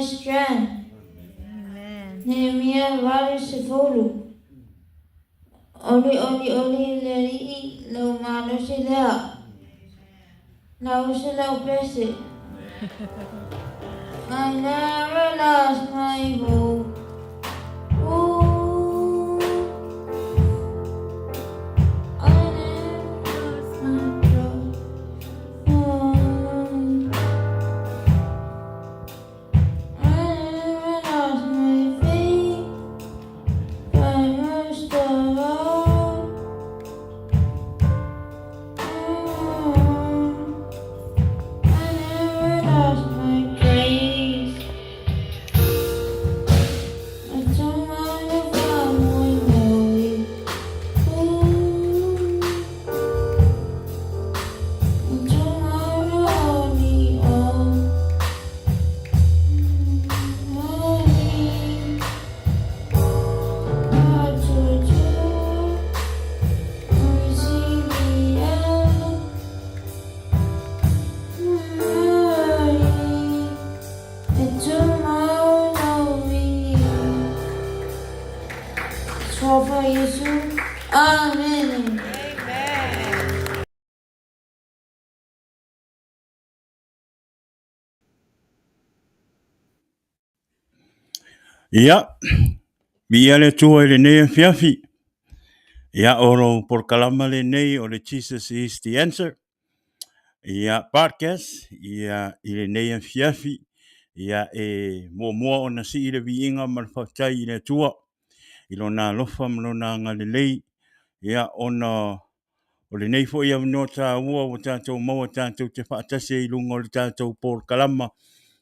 my strength. Nehemia 8:10. Olioli oli le Alii lou malosi lea. Lausa lau pese. I never lost my hope. Ooh, I never lost my trust. Oh, I never lost my faith, but most of all, oh, I never lost my grace. I don't mind if I'm moe. Ooh, I don't mind only oh, money. What to do? Receive the end. Money. And tomorrow we Tror på Jesu. Amen. Amen. Ia, viia le Atua i lenei afiafi. Ia, o lou polokalama lenei o le Jesus is the Answer. Ia, podcast, ia, i lenei afiafi, ia, e muamua ona sii le viiga ma le faafetai i le Atua i lona alofa ma lona agalelei, ia, ona o lenei foi avanoa taua ua tatou maua tatou te faatasi ai i luga o le tatou polokalama,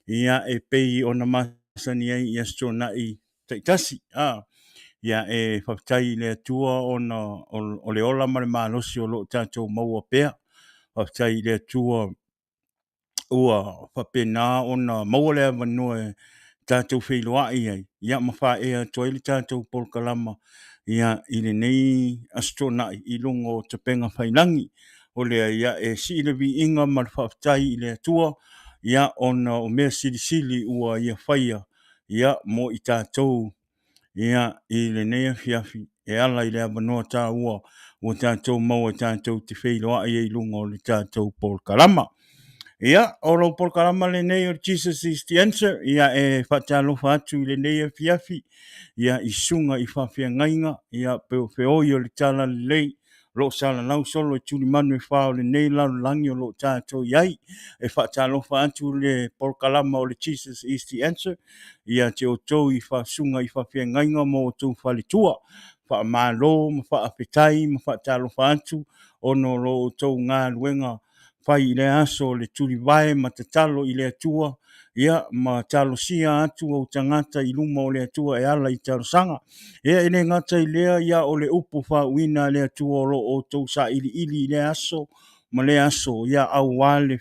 ia, e pei ona masani ai i Aso Toonai taitasi. A, ia, e faafetai i le Atua ona o le ola ma le malosi o lo o tatou maua pea. Faafetai i le Atua ua faapena ona maua le avanoa e tatou feiloai ai, ia, ma faaea atu ai le tatou polokalama, ia, i lenei Aso Toonai i luga o Tapega Faiilagi. O lea, ia, e sii le viiga ma le faafetai i le Atua, ia, ona o mea silisili ua ia faia, ia, mo i tatou, ia, i lenei afiafi e ala i le avanoa taua ua tatou maua tatou te feiloai ai i luga o le tatou polokalama. Ia, o lou polokalama lenei o Jesus is the Answer, ia, e faatalofa atu i lenei afiafi, ia, i susuga i faafeagaiga, ia, pe o feoi o le talalelei, o lo o salalau solo i tulimanu e fa o lenei lalolagi o lo o tatou i ai. E faatalofa atu le polokalama o le Jesus is the Answer ia te outou i faasuga i faafeagaiga ma outou faletua. Faamalo ma faafetai ma faatalofa atu ona o lo outou galuega fai i lea aso o le tulivae ma tatalo i le Atua, ia, ma talosia atu ou tagata i luma o le Atua e ala i talosaga. Ia, e le gata i lea, ia, o le upu faauuina a le Atua o lo o outou sailiili i lea aso ma lea aso, ia, aua le,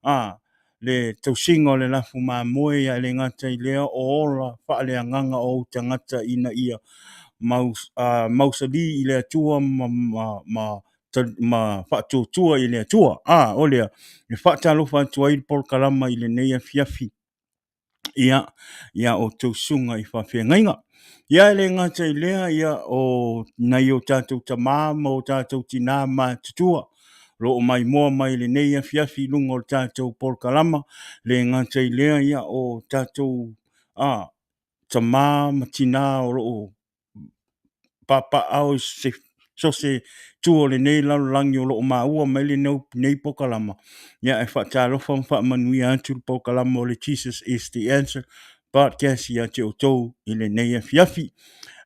a, le tausiga o le lafu mamoe, ia, e le gata i lea, o ola faaleagaga o ou tagata ina ia mau, a, mausali i le Atua ma, ma, ma ma faatuatua i le Atua. A, o lea, e faatalofa atu ai le polokalama i lenei afiafi, ia, ia outou susuga i faafeagaiga. Ia, e le gata i lea, ia, o nai o tatou tamā ma o tatou tinā matutua, o lo o maimoa mai i lenei afiafi i luga o le tatou polokalama, le gata i lea, ia, o tatou, a, tamā ma tinā o lo o papaaao i se so se itu o lenei lalolagi o lo o maua mai lenei polokalama, ia, e faatalofa ma faamanuia atu le polokalama o le Jesus is the Answer podcast ia te outou i lenei afiafi.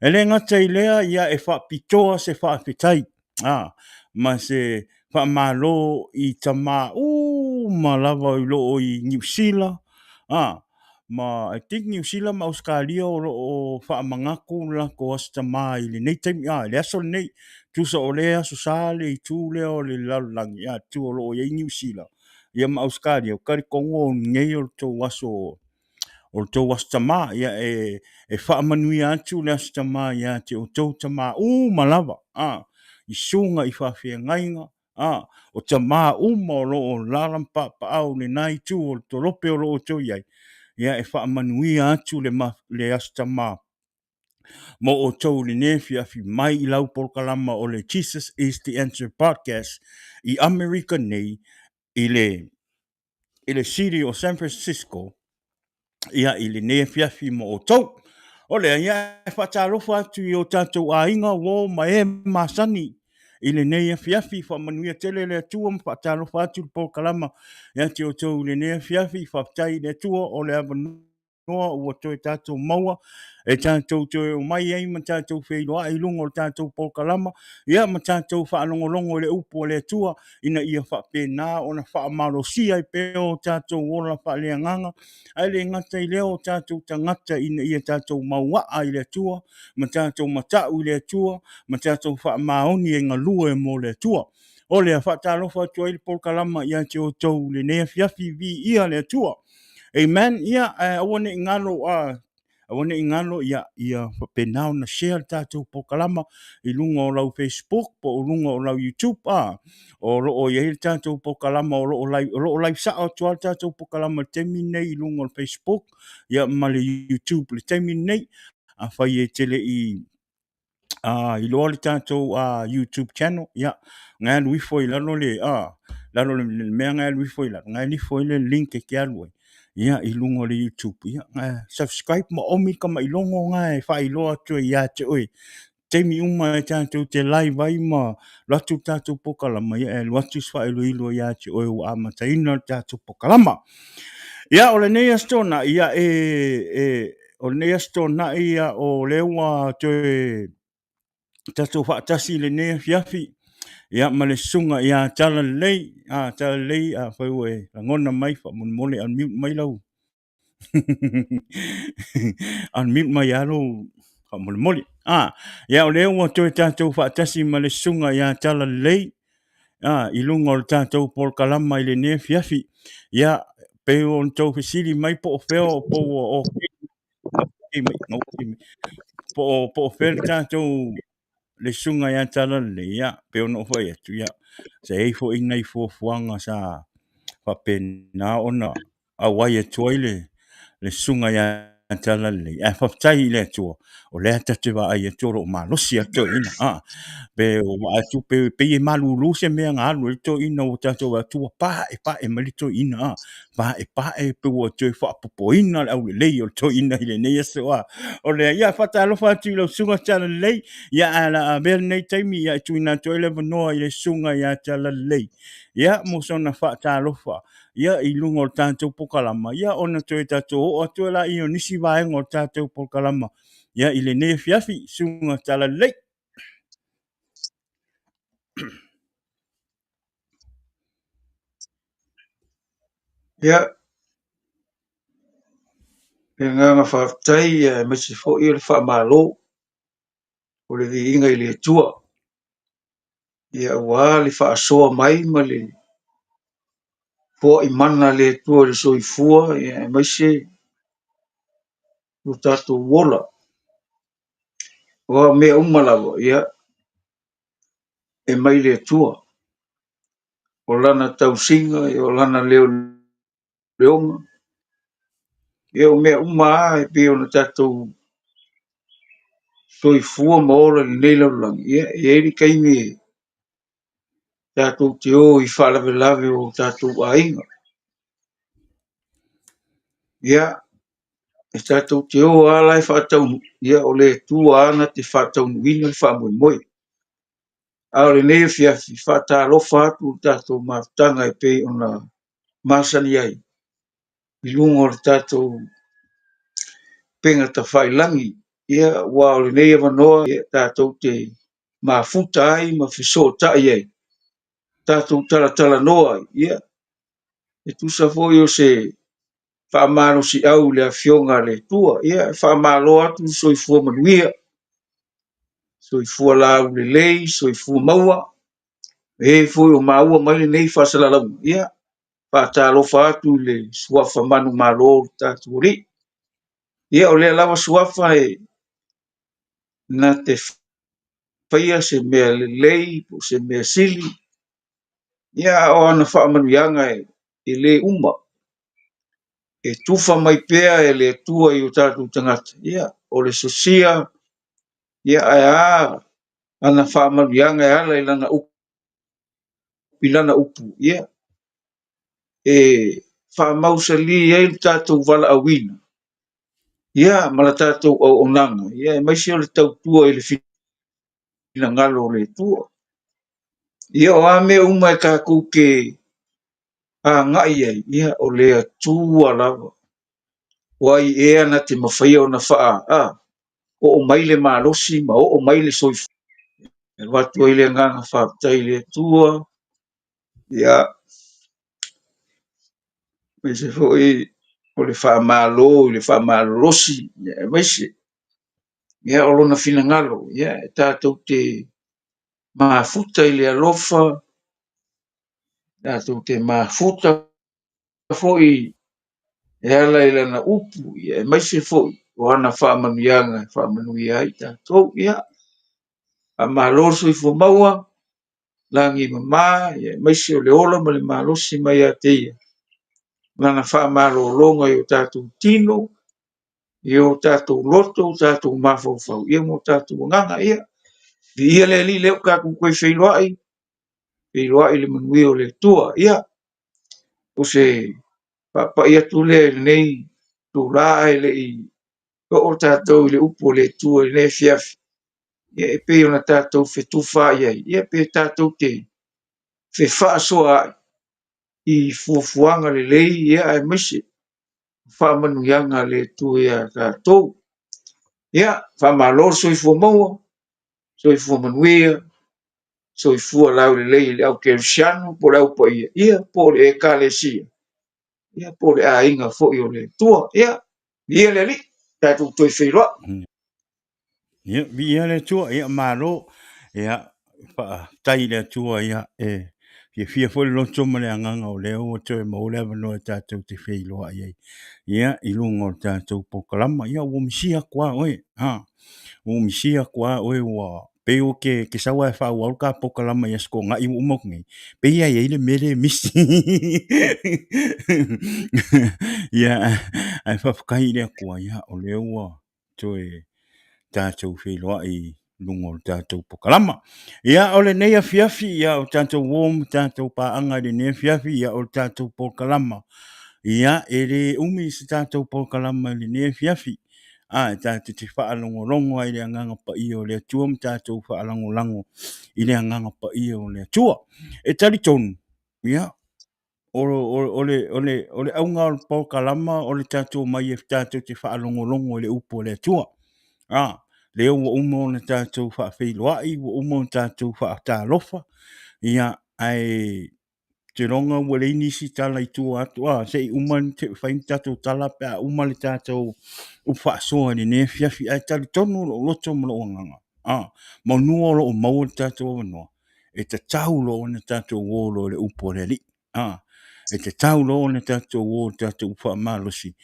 E le gata i lea, ia, e faapitoa se faafetai a, ma se faamalo i tamā uma lava i lo o i Niu Sila, a, ma I think Niu Sila ma Ausetalia o lo o faamanatu le latou Aso Tamā i lenei taimi, a, i le aso lenei. Tusa o le Aso Sa le itu lea o le lalolagi, a, itu o lo o i ai Niu Sila, ia ma Ausetalia, ou te talitonu o lenei o le tou aso o le tou Aso Tamā, ia, e, e faamanuia atu le Aso Tamā ia te outou tamā uma lava, a, i susuga i faafeagaiga, a, o tamā uma o lo o alaala ma papaao i lena itu o le tolope o lo o outou i ai. Ia, e faamanuia atu le, le Aso Tama mo outou i lenei afiafi mai i lau polokalama o le Jesus is the Answer Podcast i Amerika nei i le i le city o San Francisco ia i lenei afiafi mo outou. O lea, ia e faatalofa atu i o tatou aiga, uo ma e masani i lenei afiafi. Faamanuia tele le Atua ma faatalofa atu le polokalama ia te outou i lenei afiafi. Faafetai i le Atua o le avanoa ua toe tatou maua e tatou toe omai ai ma tatou feiloai i luga o le tatou polokalama, ia ma tatou faalogologo i le upu a le Atua ina ia faapena ona faamalosia ai pea o tatou ola faaleagaga, ae le gata i lea o tatou tagata ina ia tatou mauaa i le Atua ma tatou matau i le Atua ma tatou faamaoni e galue mo le Atua. O lea faatalofa atu ai le polokalama ia te outou i lenei afiafi, viia le Atua. Amen. Ia, aua ne i galo, aua ne i galo, ia, ia faapena ona share le tatou polokalama i luga o lau Facebook po o luga o lau YouTube. O lo o i ai le tatou polokalama o lo o live, o lo o live sao atu lava le tatou polokalama i le taimi lenei i luga o le Facebook, ia, ma le YouTube i le taimi lenei. Afai e te le i iloa le tatou YouTube channel, ia, ngai alu ifo i lalo le, lalo le mea ngai alu ifo i lalo, ngai alu ifo i le link e te alu ai, ia, i luga o le YouTube, ia, ngai subscribe ma omi le tamailogo ngai e faailoa atu ai ia te oe. Taimi uma e tatou te live ai ma alu atu le tatou polokalama, ia, e alu atu se faailoilo ia te oe ua amataina le tatou polokalama. Ia, o lenei Aso Toonai, ia, e, o lenei Aso Toonai, ia, o lea ua toe tatou faatasi i lenei afiafi, ia, ma le susuga ia Talalelei. Talalelei, afai ua e lagona mai, faamolemole unmute mai lau unmute mai lava lou faamolemole. Ia, o lea ua toe tatou faatasi ma le susuga ia Talalelei, i luga o le tatou polokalama i lenei afiafi. Ia, pei ona outou fesili mai po o fea o po o po o fea le tatou le susuga ia Talalelei, ia, pei ona ou fai atu, ia, sa i ai foi nai fuafuaga sa faapena ona auai atu ai le susuga ia Talalelei, ae faafetai i le Atua, o lea tatou te vaai atu o lo o malosi lava le toeaina. Pe o vaai atu pe pei e malulu se mea na alu ai le toeaina ua tatou vaai atu ua paepae mai le toeaina, paepae pe ua toe faapopoina le aulelei o le toeaina i lenei aso. O lea, ia, faatalofa atu i lau susuga Talalelei, ia, ae o le a avea lenei taimi, ia, e tuuina atu ai le avanoa i le susuga ia Talalelei, ia, mo sona faatalofa, ia, i luga o le tatou polokalama, ia, ona toe tatou oo atu ai lea o nisi vaega o le tatou polokalama, ia, i lenei afiafi, susuga Talalelei. Ia, le agaga faafetai aemaise foi o le faamalo o le viiga i le Atua, ia aua le faasoa mai ma le foai mana a le Atua i le soifua, ia aemaise lo tatou ola. O mea uma lava, ia, e mai le Atua. O lana tausiga, o lana leoleoga, ia o mea uma lava e pei ona tatou soifua ma ola i lenei lalolagi, ia e i ai le taimi e tatou te o i faalavelave o tatou aiga. Ia, e tatou te o lava la e faataunuu, ia o le Atua lava na te faataunuuina le faamoemoe. A o lenei afiafi, faatalofa atu i le tatou mafutaga e pei ona masani ai i luga o le tatou upega tafailagi. Ia, aua o lenei avanoa ia, tatou te mafuta ai ma fesootai ai, tatou talatalanoa ai, ia, e tusa foi o se faamalosiau i le Afioga a le Atua. Ia, e faamalo atu le soifua manuia, soifua laulelei, soifua maua, e foi o maua mai lenei faasalalauga. Ia, faatalofa atu i le suafa manumalo o le tatou Alii. Ia, o lea lava suafa e na te faia se mea lelei po o se mea sili, ia, a o ana faamanuiaga e le uma. e tufa mai pea e le Atua i o tatou tagata, ia, o le sosia, ia, ae a ana faamanuiaga e ala i lana upu, i lana upu, ia, e faamausali ai lo tatou valaauina, ia, ma la tatou auaunaga, ia, aemaise o le tautua i le finagalo o le Atua. Ia, o a mea uma e tatou te agai ai, ia, o le Atua lava. O ai ea na te mafaia ona faa, a, oo mai le malosi ma oo mai le soifua. E avatu ai le agaga faafetai i le Atua, ia, aemaise foi o le faamalo i le faamalolosi, ia, aemaise ia, o lona finagalo, ia, e tatou te mafuta i le alofa, tatou te mafuta foi e ala i lana upu, ia, aemaise foi o ana faamanuiaga e faamanuia ai tatou. Ia, faamalo le soifua maua, lagi e mama, ia, aemaise o le ola ma le malosi mai ia te ia, lana faamalologa i o tatou tino, i o tatou loto, o tatou mafaufau, ia ma o tatou agaga. Ia, viia le Alii, lea ua tatou toe feiloai, feiloai i le manuia o le Atua. Ia, o se faapai atu lea i lenei itula ae le i oo tatou i le upu a le Atua i lenei afiafi, ia, e pei ona tatou fetufaai ai, ia, pe tatou te fefaasoaai i fuafuaga lelei, ia, aemaise faamanuiaga a le Atua ia tatou. Ia, faamalo le soifua maua, soifua manuia, soifua laulelei i le au kerisiano po o le au paia, ia, po o le Ekalesia, ia, po o le aiga foi o le Atua. Ia, viia le Alii, tatou toe feiloai. Ia, viia le Atua, ia malo. Ia, faafetai i le Atua, ia, e fiafia foi le loto ma le agaga o lea ua toe maua le avanoa e tatou te feiloai ai, ia, i luga o le tatou polokalama. Ia, ua misia atu lava oe, ha, ua misia atu lava oe, ua pei ua ke, ke sau lava e faaauau le ta polokalama i Aso Toonai ua uma atu nei, pei lava e i ai le mea lea e misi. Ia, ae faafetai i le Atua, ia, o lea ua toe tatou feiloai i luga o le tatou polokalama. Ia, o lenei afiafi, ia, o tatou uo ma tatou paaga i lenei afiafi, ia, o le tatou polokalama. Ia, e le umi se tatou polokalama i lenei afiafi. A, e tatou te faalogologo ai i le Agaga Paia o le Atua ma tatou faalagolago i le Agaga Paia o le Atua. E talitonu, ia, o le auga o le polokalama o le tatou omai e tatou te faalogologo i le upu a le Atua. A, lea ua uma ona tatou faafeiloai, ua uma ona tatou faatalofa, ia, ae ou te iloaina ua leai nisi tala i tua atu, a, se i uma, se i fai ni tatou tala pe a uma le tatou upu faasoa i lenei afiafi. Ae talitonu lou loto ma lou agaga, a, manu o lo o maua le tatou avanoa, e tatau loa ona tatou o loa i le upu a le Alii. A, e tatau loa ona tatou o i le tatou upu faamalosi,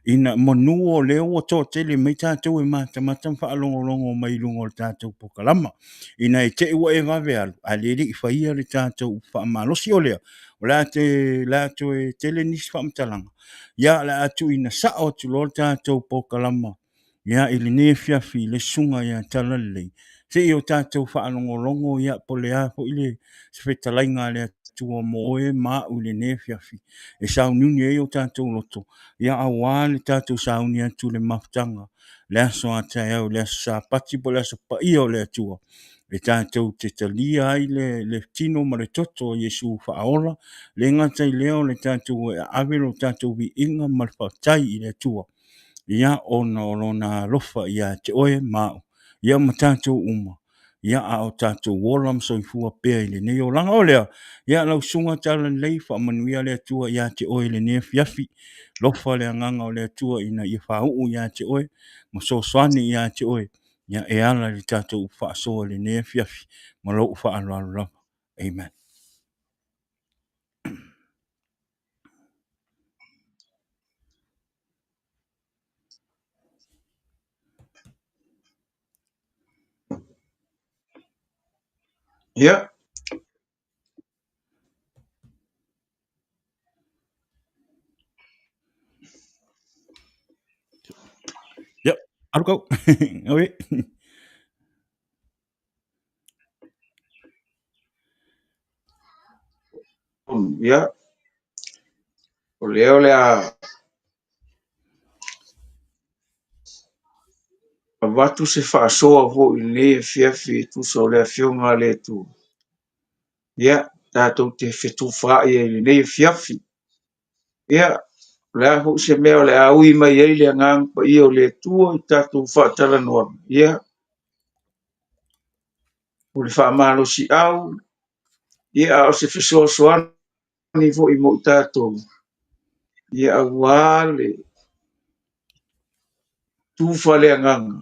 ina manu o lea ua toatele mai tatou e matamata ma faalogologo mai i luga o le tatou polokalama. Ina i te i ua e vave alu, a o lea e le i faia le tatou upu faamalosi. O lea, o le a te, le a toe tele nisi faamatalaga, ia o le a tuuina sao atu loa le tatou polokalama Ia, i lenei afiafi i le Susuga ia Talalelei, se i o tatou faalogologo, ia, po o le a foi le se fetalaiga a le Atua mo oe ma au i lenei afiafi, e sauniuni ai o tatou loto, ia, aua le tatou sauni atu i le mafutaga, le aso a taeao i le aso Sapati po o le aso paia o le Atua, e tatou te talia ai le tino ma le toto o Iesu faaola, le gata i lea o le tatou e ave lo tatou viiga ma le faafetai i le Atua. ia ona o lona alofa ia te oe ma au, ia ma tatou uma, ia a o tatou ola ma soifua pea i lenei olaga. O lea, ia lau susuga Talalelei, faamanuia le Atua ia te oe i lenei afiafi. Alofa le agaga o le Atua ina ia faauu ia te oe ma fesoasoani ia te oe, ia e ala i le tatou upu faasoa i lenei afiafi ma lou faaaloalo lava. Amen. Ia, Alu kau. Oi. Ia, o lea o le a avatu se faasoa foi i lenei afiafi e tusa o le Afioga a le Atua. Ia, tatou te fetufaai ai i lenei afiafi. Ia, o le a foi se mea o le a ui mai ai le Agaga Paia o le Atua i tatou faatalanoaga, ia, o le faamalosiau, ia, a o se fesoasoani foi mo i tatou, ia, aua le tufa le agaga,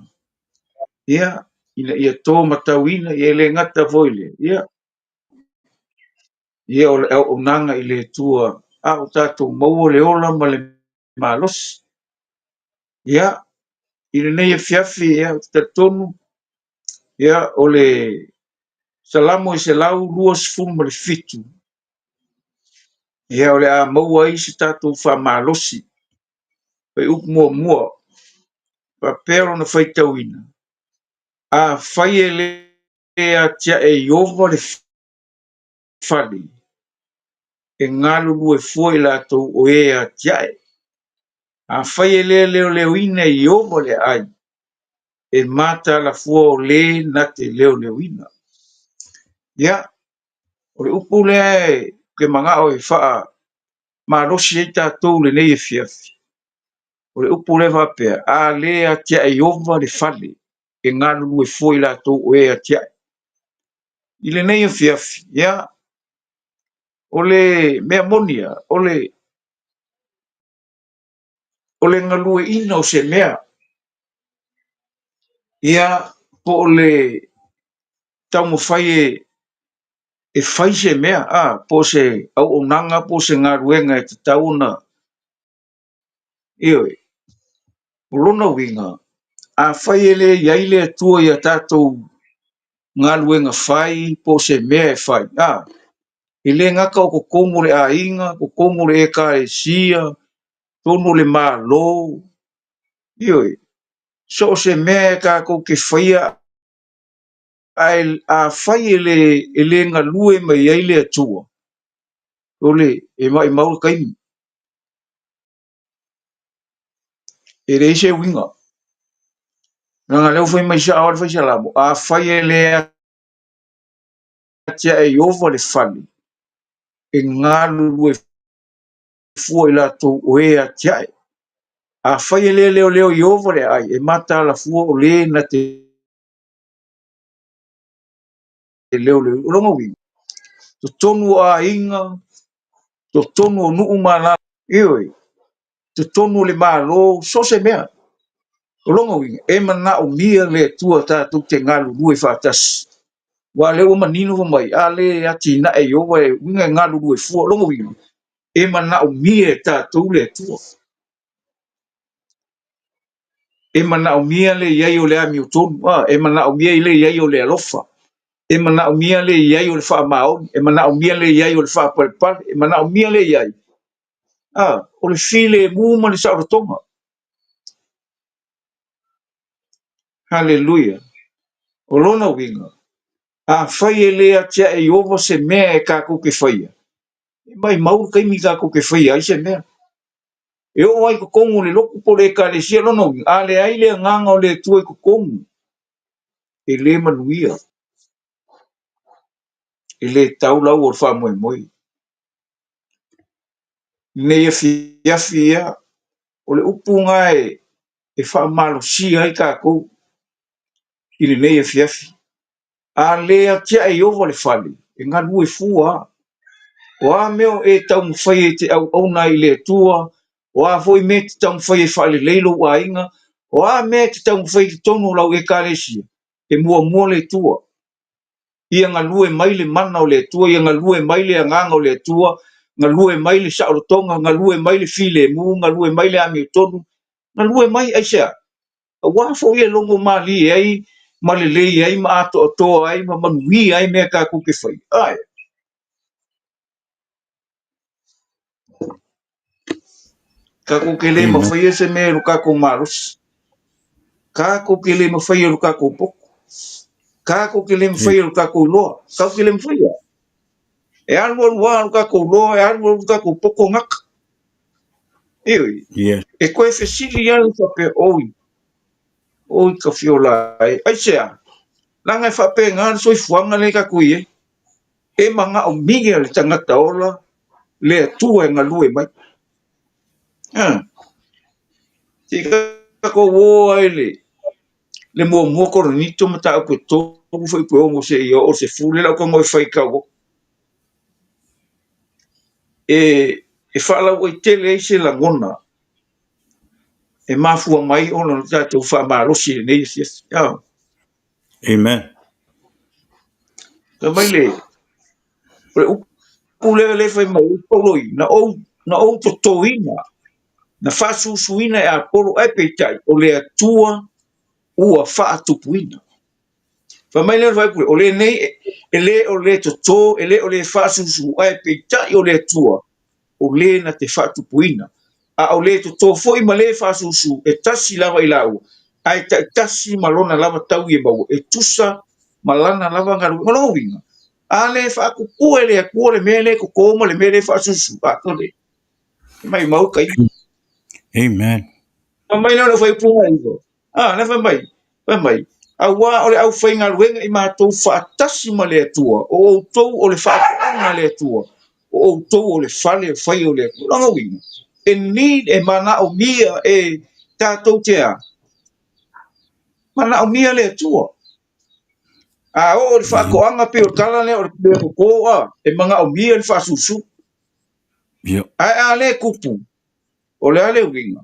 ia, ina ia to matauina, ia e le gata foi lea, ia, ia o le auaunaga i le Atua, a o tatou maua le ola ma le malosi. Ia, i lenei afiafi, ia, ou te talitonu, ia, o le Salamo e 127, ia, o le a maua ai se tatou faamalosi. Fuaiupu muamua, faapea lona faitauina, afai e le atiae Ieova le fale, e galulue fua i latou o e atiae. Afai e le leoleoina e Ieova le aai, e mataala fua o le na te leoleoina. Ia, o le upu lea ou te manao e faamalosi ai tatou i lenei afiafi, o le upu lea faapea, a le atiae Ieova le fale, e galulue fua i latou o e atiae. I lenei afiafi, ia, o le mea moni lava, o le o le galueaiina o se mea, ia, po o le taumafai e fai se mea, a, po o se auaunaga po o se galuega e tatau ona, ioe. O lona uiga, afai e le i ai le Atua i a tatou galuega fai po o se mea e fai, a, e le gata o totonu o le aiga, totonu o le ekalesia, totonu o le Malo, ioe, so o se mea e tatou te faia, ae afai e le galue mai ai le Atua, o le e maumau le taimi. E leai se uiga. Leaga o lea ua fai mai sao lava le Fai Salamo, afai e le atiae Ieova le fale, e galulue fua i latou o e atiae. Afai e le leoleo Ieova le aai, e mataala fua o le na te leoleo. O lona uiga, totonu o aiga, totonu o nuu ma alaala, ioe, totonu o le Malo, so o se mea. O lona uiga, e manaomia le Atua tatou te galulue faatasi. Aua o lea ua manino fai mai, a le atinae Ieova e uiga e galulue fua. O lona uiga, e manaomia e tatou le Atua. E manaomia le i ai o le amiotonu, e manaomia le i ai o le alofa, e manaomia le i ai o le faamaoni, e manaomia le i ai o le faapalepale, e manaomia le i ai o le filemu ma le saolotoga. Haleluia! O lona uiga, afai e le atiae Ieova se mea e tatou te faia, e maumau le taimi tatou te faia ai se mea. E oo lava i totonu o le lotu po o le ekalesia, lona uiga, a leai le agaga o le Atua i totonu, e le manuia, e le tau lau o le faamoemoe. Lenei afiafi ia, o le upu lena e faamalosia ai tatou i lenei afiafi. A le atiae Ieova le fale, e galue fua lava. O a mea o e taumafai e te auauna ai i le Atua, o a foi mea e te taumafai e faalelei lou aiga, o a mea e te taumafai i totonu o lau ekalesia, e muamua le Atua. Ia galue mai le mana o le Atua, ia galue mai le agaga o le Atua, galue mai le saolotoga, galue mai le filemu, galue mai le amiotonu, galue mai aisea? Aua foi e logo malie ai ma lelei ai ma atoatoa ai ma manuia ai mea tatou te faia. Ae. Tatou te le mafaia se mea i lo tatou malosi. Tatou te le mafaia e lo tatou poto. Tatou te le mafaia e lo tatou iloa. Tatou te le mafaia. E alu alu lava lo tatou iloa, e alu alu lo tatou poto gata. Ioe. Yes. E toe fesili lava le faapea, oi, oi ka fiola e. Aisea? Leaga e faapena le soifuaga lea tatou i ai. E manaomia le tagata ola le Atua e galue mai. Ah. Se i tatou o ai le le muamua Korinito mataupu e 3 fuaiupu e 6 seia oo i le 10, lea o le a ou tago e faitau atu. E faalauaitele ai se lagona e mafua mai ona o le tatou faamalosi i lenei afiafi. Ah. Amen. Fai mai le, o le upu lea lea fai mai ai Paulo i, na ou, na ou totoina, na faasusuina e Apolo, ae peitai, o le Atua ua faatupuina. Fai mai lea o le fuaiupu, o lenei e le o le toto, e le o le faasusu, ae peitai o le Atua, o le na te faatupuina. A o le toto foi ma le faasusu, e tasi lava i laua, ae taitasi ma lona lava taui e maua, e tusa ma lana lava galuega. O lona uiga, a le faatupua e le Atua le mea lea e toto ma le mea lea e faasusu, a tole, e maumau taimi. Amen. Fai mai lea o le fuaiupu 9. A, lea fai mai, fai mai, auā o le aufaigaluega i matou faatasi ma le Atua, o outou o le faatoaga a le Atua, o outou o le fale fai o le Atua. O lona uiga, e need, e manaomia e tatou te a? Manaomia le Atua. A oo i le faatoaga pei o le tala lea o le mea toto a, e manaomia le faasusu. Ae a le tupu, o le a le uiga?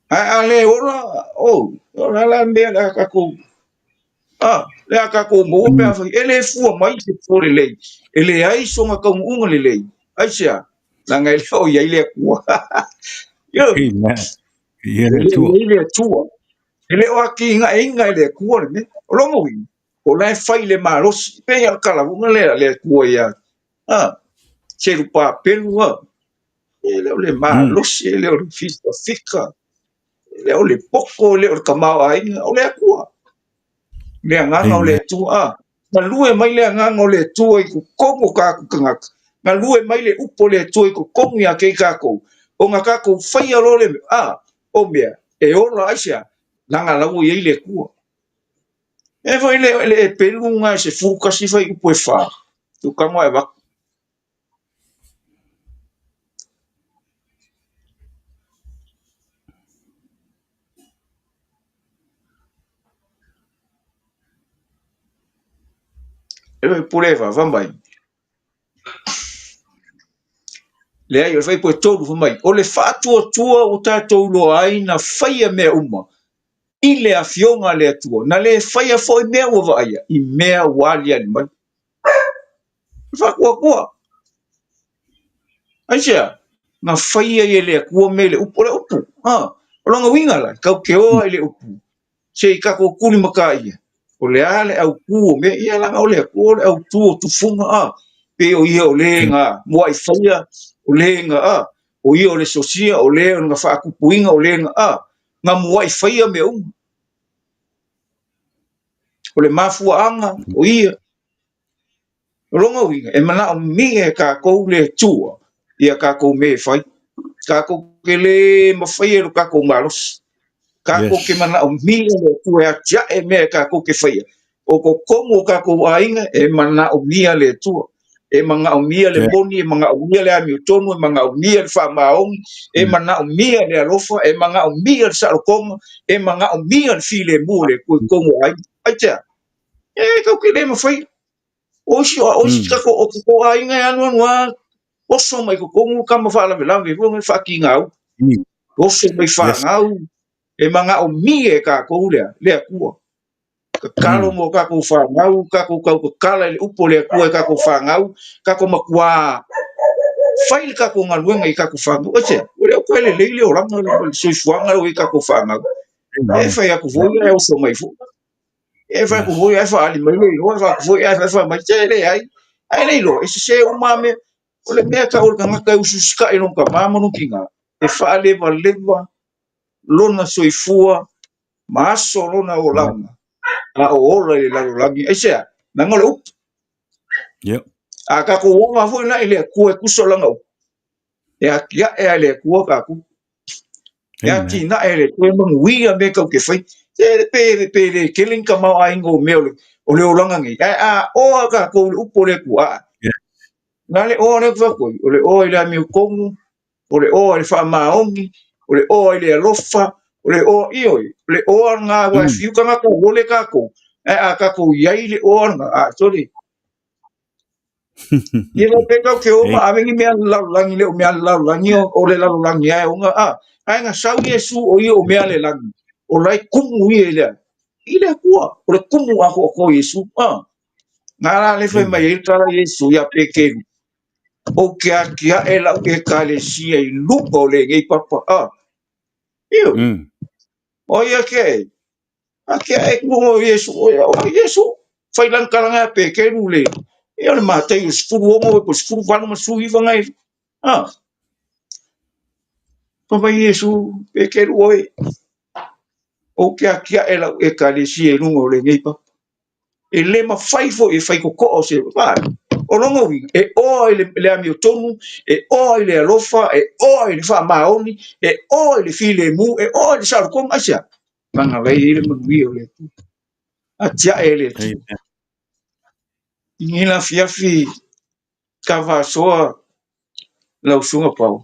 Ae a le ola, oh, o le a la le mea o le a tatou, a, le a tatou maua pe afai e le fua mai se fua lelei, e leai sona taunuuga lelei. Aisea? Leaga e le o i ai le Atua. Ioe. Amen. Ia E le le o Atua. i ai le Atua. E le o atinaeina e le Atua le mea. O lona uiga, o la e fai i le malosi. Pei lava o le talavuga lea a le Atua ia, a, Serupapelu, a, E le o le malosi, e le o le fikafika, e le o le poto, e le o le tamaoaiga, o le Atua. Le agaga o le Atua. A, galue mai le agaga o le Atua i totonu o tatou tagata. Galue mai le upu o le Atua i totonu ia te i tatou. Ona tatou faia loa le mea, a, o mea, e ola aisea? Leaga la ua i ai le Atua. E foi le Eperu na e 11 fuaiupu e 4, tutaga e avatu. E pule fa mai. Leai, o le fuaiupu e 3 fai mai, o le faatuatua ua tatou iloa ai na faia mea uma i le afioga a le Atua, na le faia foi mea ua vaaia i mea ua aliali mai. O le faatuatua. Aisea? Na faia i e le Atua mea i le upu. O le upu, ha. O lona uiga la, tatou te oa i le upu, se i tatou tulimataia, o le a le autū o mea ia, leaga o le Atua o le autū o tufuga, a. Pei o ia o le na muai faia, o le na, a, o ia o le sosia, o le na faatupuina, o le na, a, na muai faia mea uma. O le mafuaaga, o ia. O lona uiga, e manaomia e tatou le Atua ia tatou mea e fai. Tatou te le mafaia i lo tatou malosi. Tatou te manaomia le Atua e atiae mea e tatou te faia. O totonu o tatou aiga, e manaomia le Atua. E manaomia le moni, e manaomia le amiotonu, e manaomia le faamaoni, e manaomia le alofa, e manaomia le saolotoga, e manaomia le filemu o le Atua i totonu o aiga. Aitea? E tatou te le mafaia. O isi, o isi tatou, o tatou aiga e alualu lava, oso mai totonu tama faalavelave foi le faatigau. Oso mai fanau, e manaomia e tatou le, le Atua. Tatalo mo tatou fanau, tatou tau tatala i le upu o le Atua i tatou fanau, tatou matuā fai le tatou galuega i tatou fanau. Aisea? Ua le o toe lelei le olaga, le soifuaga lea ua i tatou fanau. E fai atu foi ae oso mai foi. E fai atu foi ae faaali mai le iloa, e fai atu foi ae fai mai, se leai. Ae le iloa, e sese uma lava mea. O le mea e tau o le tagata e usiusitai i lona tama ma lona tina, e faalevaleva lona soifua Ma aso o lona olaga, a o ola i le lalolagi. Aisea? Leaga o le upu. Yep. A tatou ola foi la i le Atua e tusa o lana upu, e atiae lava e le Atua tatou. E atinae e le Atua e manuia mea tatou te fai. Se pe, pe le tele ni tamaoaiga o mea o le, o le olaga nei, ae a oa tatou i le upu o le Atua, a. Yeah. Na le oa lea ou te fai atu ai, o le oa i le amiotonu, o le oa i le faamaoni, o le oa i le alofa, o le oa, ioe, o le oa lena aua e fiu tagata ua ole tatou, ae a tatou i ai i le oa lena, a sole. Ia la pe tatou te o ma ave ni mea a le lalolagi, le o mea a le lalolagi, o le lalolagi lava e ona, a, ae na sau Iesu o ia o mea a le lagi, o la e kumu ia i le a? I le Atua, o le kumu atoatoa o Iesu, a. Na la le fai mai ai le tala a Iesu ia Peteru, Ou te atiae lau Ekalesia i luga o lenei papa. A, ioe. O ai e atiae ai? Atiae i luga o Iesu. O ai Iesu? Fai lana talaga ia Peteru le, ia o le Mataio 16 po o le 18 ma le 19 nai. A, fai mai Iesu, Peteru oe, ou te atiae lau Ekalesia i luga o lenei papa. E le mafai foi e fai totoa o se va. O lona uiga, e oa i le, le amiotonu, e oa i le alofa, e oa i le faamaoni, e oa i le filemu, e oa i le saolotoga. Aisea? Leaga la e i ai le manuia o le Atua. Atiae e le Atua. I lenei afiafi tavasoa lau Susuga Pau,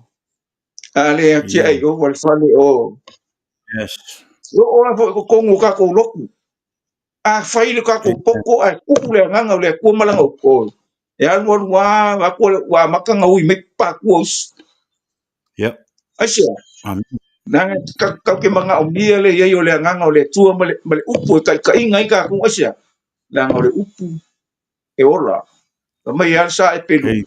a le atiae i ova le fale o Yes. E oo lava foi i totonu o tatou lotu. A fai le tatou poto ae tuu le agaga o le Atua ma lana upu, oi, e alu alu lava, vaeatu ua amata ona ui mai patua o isi. Yep. Aisea? Amen. Leaga tatou te manaomia le i ai o le agaga o le Atua ma le, ma le upu e taitaiina ai tatou. Aisea? Leaga o le upu e ola. Fai mai lava le sa e pelu, Ei.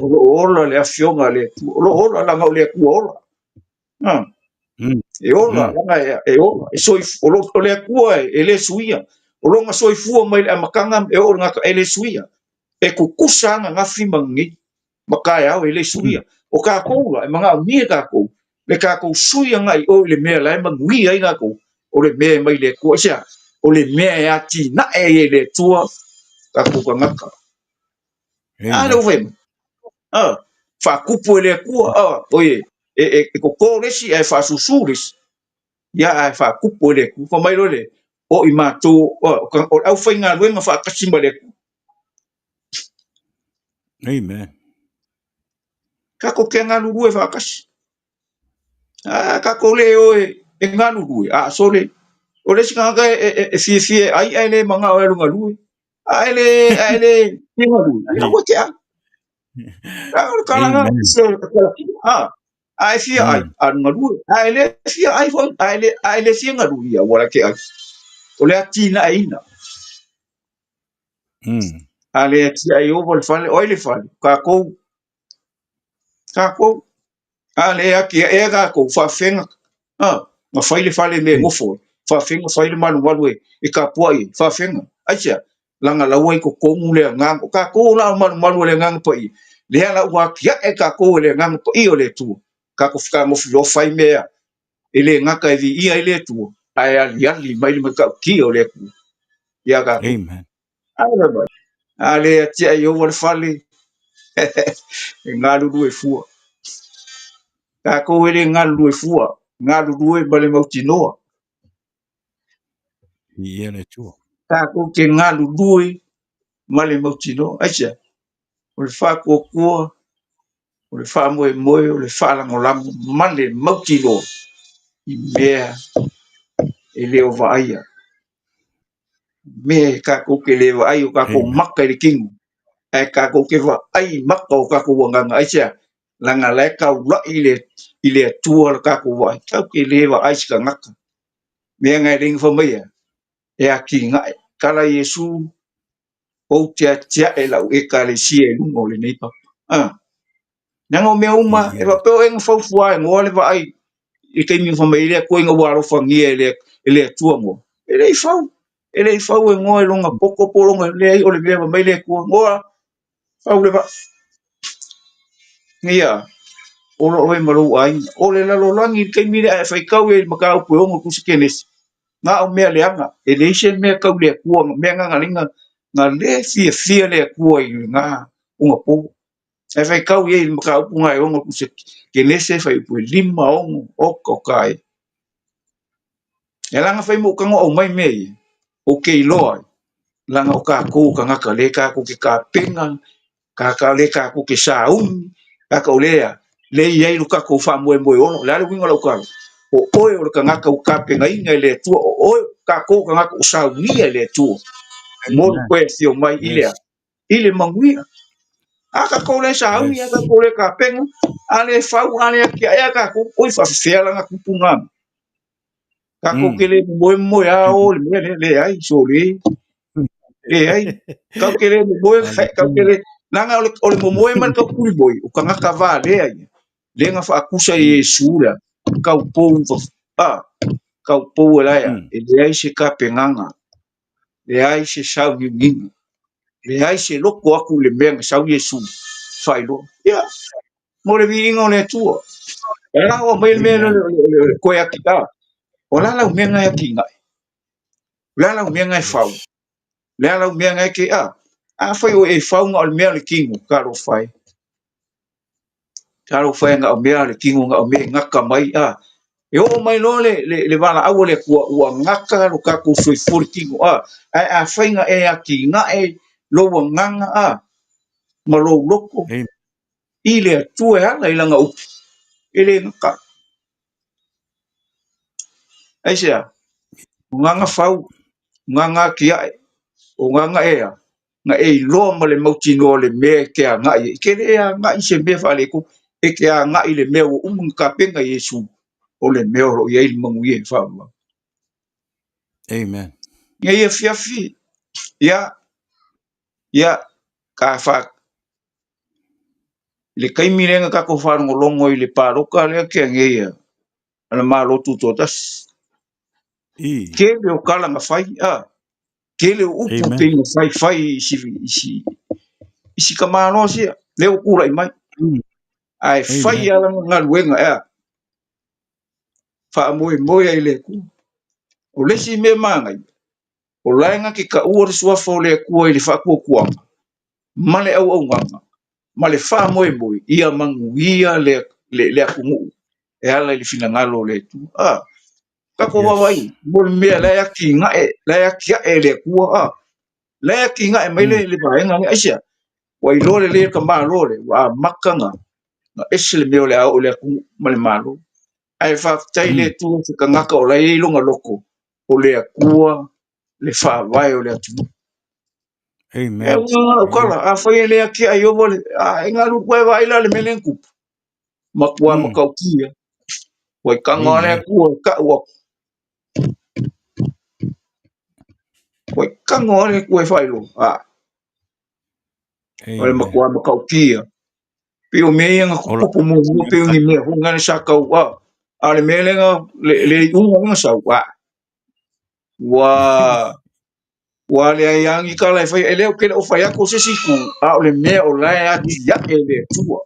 o lo o ola le afioga a le Atua. O lo o ola leaga o le Atua ola. E ola, leaga e ola. E soif, o, lo, o le Atua e le suia. O lona soifua mai le amataga e oo i le gata, e le suia. E tutusa ananafi ma lenei, ma taeao e le suia. O tatou la, e manaomia tatou, le tatou sui agai i o i le mea la e manuia ai tatou, o le mea e mai le Atua. Aisea? O le mea e atinae ai e le Atua tatou tagata. A lea ua fai mai. A, faatupu e le Atua, a, oi, e, e, e koko le isi ae faasusu le isi. Ia, ae faatupu e le Atua. Fai mai loa le, o i matou, o le aufaigaluega faatasi ma le Atua. Amen. Tatou te galulue faatasi. A tatou le o e, e galulue, a sole, o le isi tagata e, e, e fiafia e ai ae le manao e alu galue. A e le, a e le fia galue, ia aua e te ai. A o le tala Amen. se a, a e fia ai, alu galue. A e le fia ai foi, a e le, a e le fia galue, ia aua la e te ai. O le atinaeina. A le atiae ova le fale, o ai le fale? Tatou. Tatou. A le atiae tatou, faafefea na, na fai le fale i mea e nofo ai? Faafefea na fai le malumalu e, e tapuai ai? Faafefea? Aisea? Leaga la ua i totonu le agaga. O tatou la o malumalu o le Agaga Paia. Lea la ua atiae tatou e le Agaga Paia o le Atua. Tatou fetagofi loa fai mea e le gata e viia ai le Atua, ae aliali mai le matautia o le Atua ia tatou. Amen. A le atiae Ieova le fale, e galulue fua. Tatou e le galulue fua, galulue ma le mautinoa. Viia le Atua. Tatou te galulue ma le mautinoa. Aisea? O le faatuatua, o le faamoemoe, o le faalagolago ma le mautinoa i mea e le o vaaia. Mea e tatou te le vaai o tatou maka i le kino, ae tatou te vaai i maka o tatou agaga. Aisea? Leaga la e taulai i le, i le Atua le tatou vaai. Tatou te le vaai i se tagata. Mea na e le fai mai ia, e atinae. Tala Iesu, ou te atiae lau Ekalesia i luga o lenei papa. Ah. Leaga o mea uma, e faapea o e na faufua e ngoa le vaai i le taimi na fai mai ai le Atua ina ua alofagia e le, e le Atua ngoa. E le i fau, e le i fau e ngoa i lona poto po o lona, leai o le mea fai mai le Atua, ngoa, fau le vaa. Ia, ola oe ma lou aiga. O le lalolagi i le taimi lea a e faitau i ai i le mataupu e 6 o le Tusi Kenesi, Na o mea leaga, e leai se mea tau le Atua, mea na na na le fiafia le Atua i lena onapo. Ae faitau i ai i le mataupu na e ono tusa Kenese fuaiupu e 5, 6, oka oka e. E ala ona fai ma ou tago aumai mea ia, ou te iloa ai, leaga o tatou tagata lea tatou te tapena, lea tatou te sauni, tatou lea, lea e i ai lo tatou faamoemoe ola. O le a le uiga o lau tala? O oe o le tagata ua tapenaina e le Atua, o oe tatou tagata ua saunia e le Atua. Mo le toe afio mai i le i le manuia. A tatou le sauni, a tatou le tapena, a le fau, a le atiae tatou, oi faafefea la na tupu na. Tatou te le momoe a o le mea lea, leai, sole. Leai, tatou te le momoe, tatou te le... Leaga o le momoe ma le taupulimoe, o tagata valea ia. Lea na faatusa i Iesu lea, taupou, taupou e laia, e leai se tapenaga, leai se sauniuniga, leai se loko atu i le mea na sau Iesu faailoa. Ia, mo le viiga o le Atua. E ala o aumai le mea lea o le toe atiae. O le a lau mea na e atinae? O le a lau mea na e fau? O le a lau mea na e te a? Afai o e fau na o le mea o le tino, talofa e. Talofa e na o mea o le tino, na o mea e gata mai a. E oo mai loa le valaau a le Atua, ua gata lo tatou soifua le tino a. Ae afai na e atinae lou agaga a, ma lou loto i le Atua e ala i lana upu, e le gata. Aisea? O gaga fau, o gaga atiae, o gaga ea, na e iloa ma le mautinoa o le mea e te agai ai. E te le agai i se mea faaletonu, e te agai i le mea ua uma ona tapena e Iesu, o le mea o lo o i ai le manuia e faavavau. Amen. Nei afiafi, ia, ia, ka fa, i le taimi lea na tatou faalogologo i le palota lea tea nei a le Malo Tutoatasi. Tele o tala na fai, a, tele o upu Amen. pei na faifai i si tamaloa sia, lea ua tulai mai. Ae fai Amen. lava lana galuega ea, faamoemoe ai i le Atua. O le isi mea manaia, o la e na te taua le suafa o le Atua i le faatuatuaga ma le auaunaga ma le faamoemoe ia manuia le atunuu e ala i le finagalo o le Atua. Ah, tatou vaavaai mo le mea la e atinae, la e atiae e le Atua. Ah, la e atinae mai le vaega lea. Aisea? Ua iloa lelei e le tamaloa lea, ua amata na ese le mea o le a oo i le atunuu ma le Malo. Ae faafetai i le Atua se tagata o la e i ai lona loto, o le Atua le faavae o le atunuu. Amen. E uiga lau tala, afai e le atiae Ieova le, a e galu koe vaai la le mea lea na tupu. Matua matautia. Ua i taga le Atua e tau atu. Ua i taga le Atua e faailoa. A, o le matua matautia. Pei o mea ia na tutupu muamua pei o ni mea foi lea sa tau a. A o le mea lea na le iuga lea na sau, a, ua ua leai lava ni tala e fai. E le ou te le o fai atu o se isi itu, a o le mea o la e atiae e le Atua.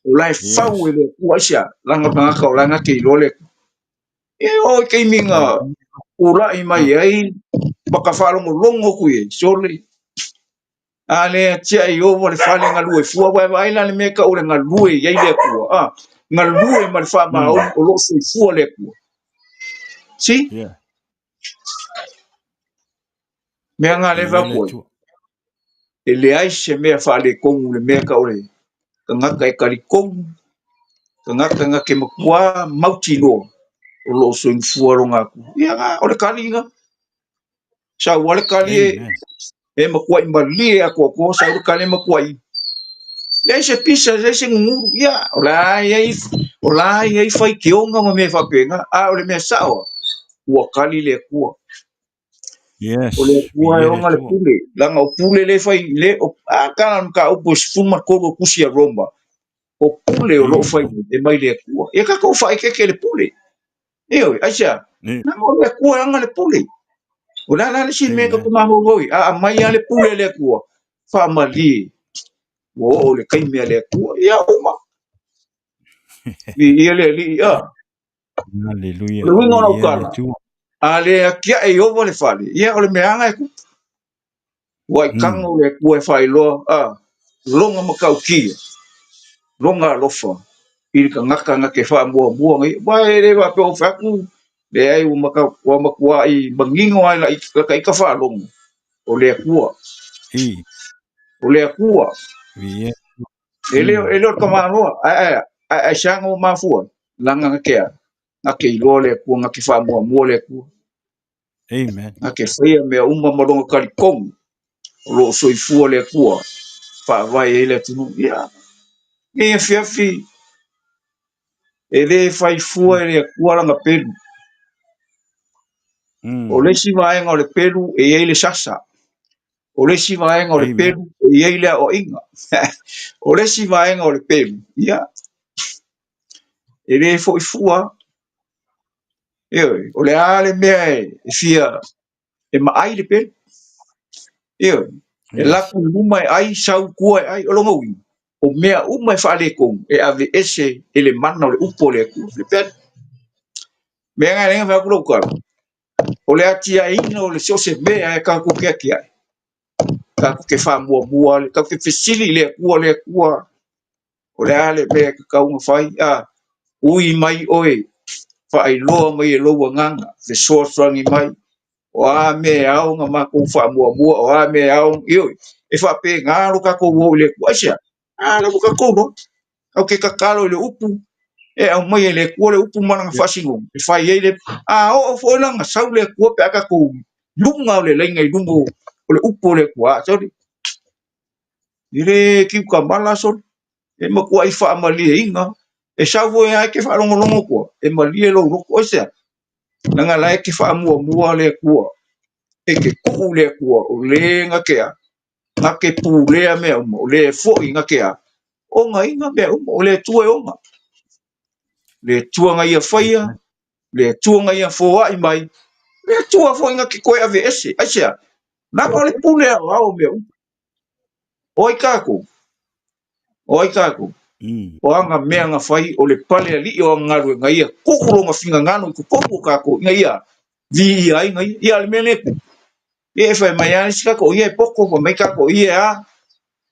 O la e fau e le Atua. Aisea? Leaga o tagata o la e na te iloa le Atua. E oo i taimi na tulai mai ai ma ka faalogologo atu i ai, sole, a le atiae Ieova le fale galue fua, aua e vaai la le mea e tau o le galue i ai le Atua, a, galue ma le faamaoni o lo o soifua le Atua. See? Yeah. Mea na le Ia le fai atu ai. Atua. E leai se mea faaletonu le mea tau o le tagata e talitonu, tagata na te matua mautinoa o lo o soifua lona Atua. Ia, o le tali na. Sau lava le tali e Amen. e matuai malie atoatoa, sau le tali e matuai leai se pisa, leai se gugulu. Ia, o la e i ai, o la e i ai faitioga ma mea faapena, a o le mea sao, ua tali le Atua. Yes. O le Atua e Viia le ona le Atua. pule, leaga o pule le fai, le, o, a tala le mataupu e 13 o tusi a Roma, o pule o lo o fai e mai le Atua. Ia tatou faaeteete i le pule. Ioe, aisea? Leaga o le Atua e ana le pule. O le a la le isi mea tatou mafaufau i ai? A aumai lava le pule a le Atua, faamalie, ua oo i le taimi a le Atua. Ia uma. Viia le Alii. A. Haleluia. O le uiga o lau Viia le tala, Atua. A le atiae i ova le fale, ia o le meaga e tupu. Ua i tago le Atua e faailoa a lona matautia, lona alofa i le tagata na te faamuamua nei. Aua e le faapea ua fai atu, leai ua matau, ua matuai manino lava i lata ita faalogo, o le Atua. O le Atua. E le o le tamaloa, ae aisea na ua mafua ai? Leaga na te a? Na te iloa le Atua, na te faamuamua le Atua. Amen. Na te faia mea uma ma lona talitonu o lo o soifua le Atua faavae ai le atunuu. Ia, nei afiafi e le fai fua e le Atua lana pelu. O le isi vaega o le pelu e i ai le sasa. O le isi vaega o le pelu e i ai le aoaiga. O le isi vaega o le pelu, ia, e le foi fua. Ioe, o le a le mea e fia e maai le pelu. Ioe, e laku i luma e ai, sau i tua e ai. O lona uiga, o mea uma e faaletonu e aveese e le mana o le upu a le Atua. Le pelu. Mea na e ala ai ona fai atu lau tala, o le atiaeina o le so o se mea e tatou te atiae, tatou te faamuamua, tatou te fesili i le Atua, le Atua, o le a le mea e tatau ona fai, a ui mai oe, faailoa mai e lou agaga, fesoasoani mai, o a mea e ao ona matou faamuamua, o a mea e ao, ioe, e faapena lo tatou o i le Atua. Aisea? A lea ua tatou iloa, tatou te tatalo i le upu, e aumai e le Atua le upu ma lana faasinoga e fai ai le... A oo foi la ona sau le Atua pe a tatou luga o le laina i luga o le upu o le Atua, a sole, E le kiukamala sole, e matuai faamalieina. E sau foi lava e te faalogologo atu, e malie lou loto. Aisea? Leaga la e te faamuamua le Atua. E te tuu le Atua, o le na te a, na te pulea mea uma, o le foi na te a, ogaina mea uma, o le Atua e oga. Le Atua na ia faia, le Atua na ia foai mai, le Atua foi na te toe aveese. Aisea? Leaga o le pule aoao o mea uma. O ai kākou? O ai kākou? O aga mea na fai o le pale alii o aga galuega ia tuu lona finagalo i totonu o kākou ina ia viia ai na ia. Ia le mea lea e tupu. Ia e fai mai lava isi kākou, ia e poto, fai mai kākou, ia e a.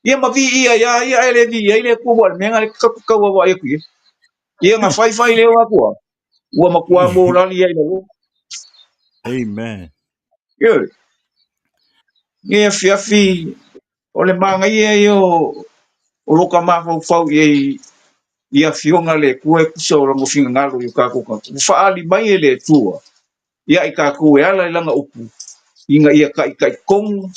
Ia ma viia ia ia ae le viia ai le Atua ua le mea na le tau vaai atu i ai. Ia na fai fai leo atu a. Ua matua mōlali ai lalo. Amen. Ioe. Nei afiafi o le manaia ia o o lo ka mafaufau i ai i afioga le Atua e tusa o lona finagalo i o tatou tagata. Ua faaali mai e le Atua ia i tatou e ala i lana upu ina ia taitaitonu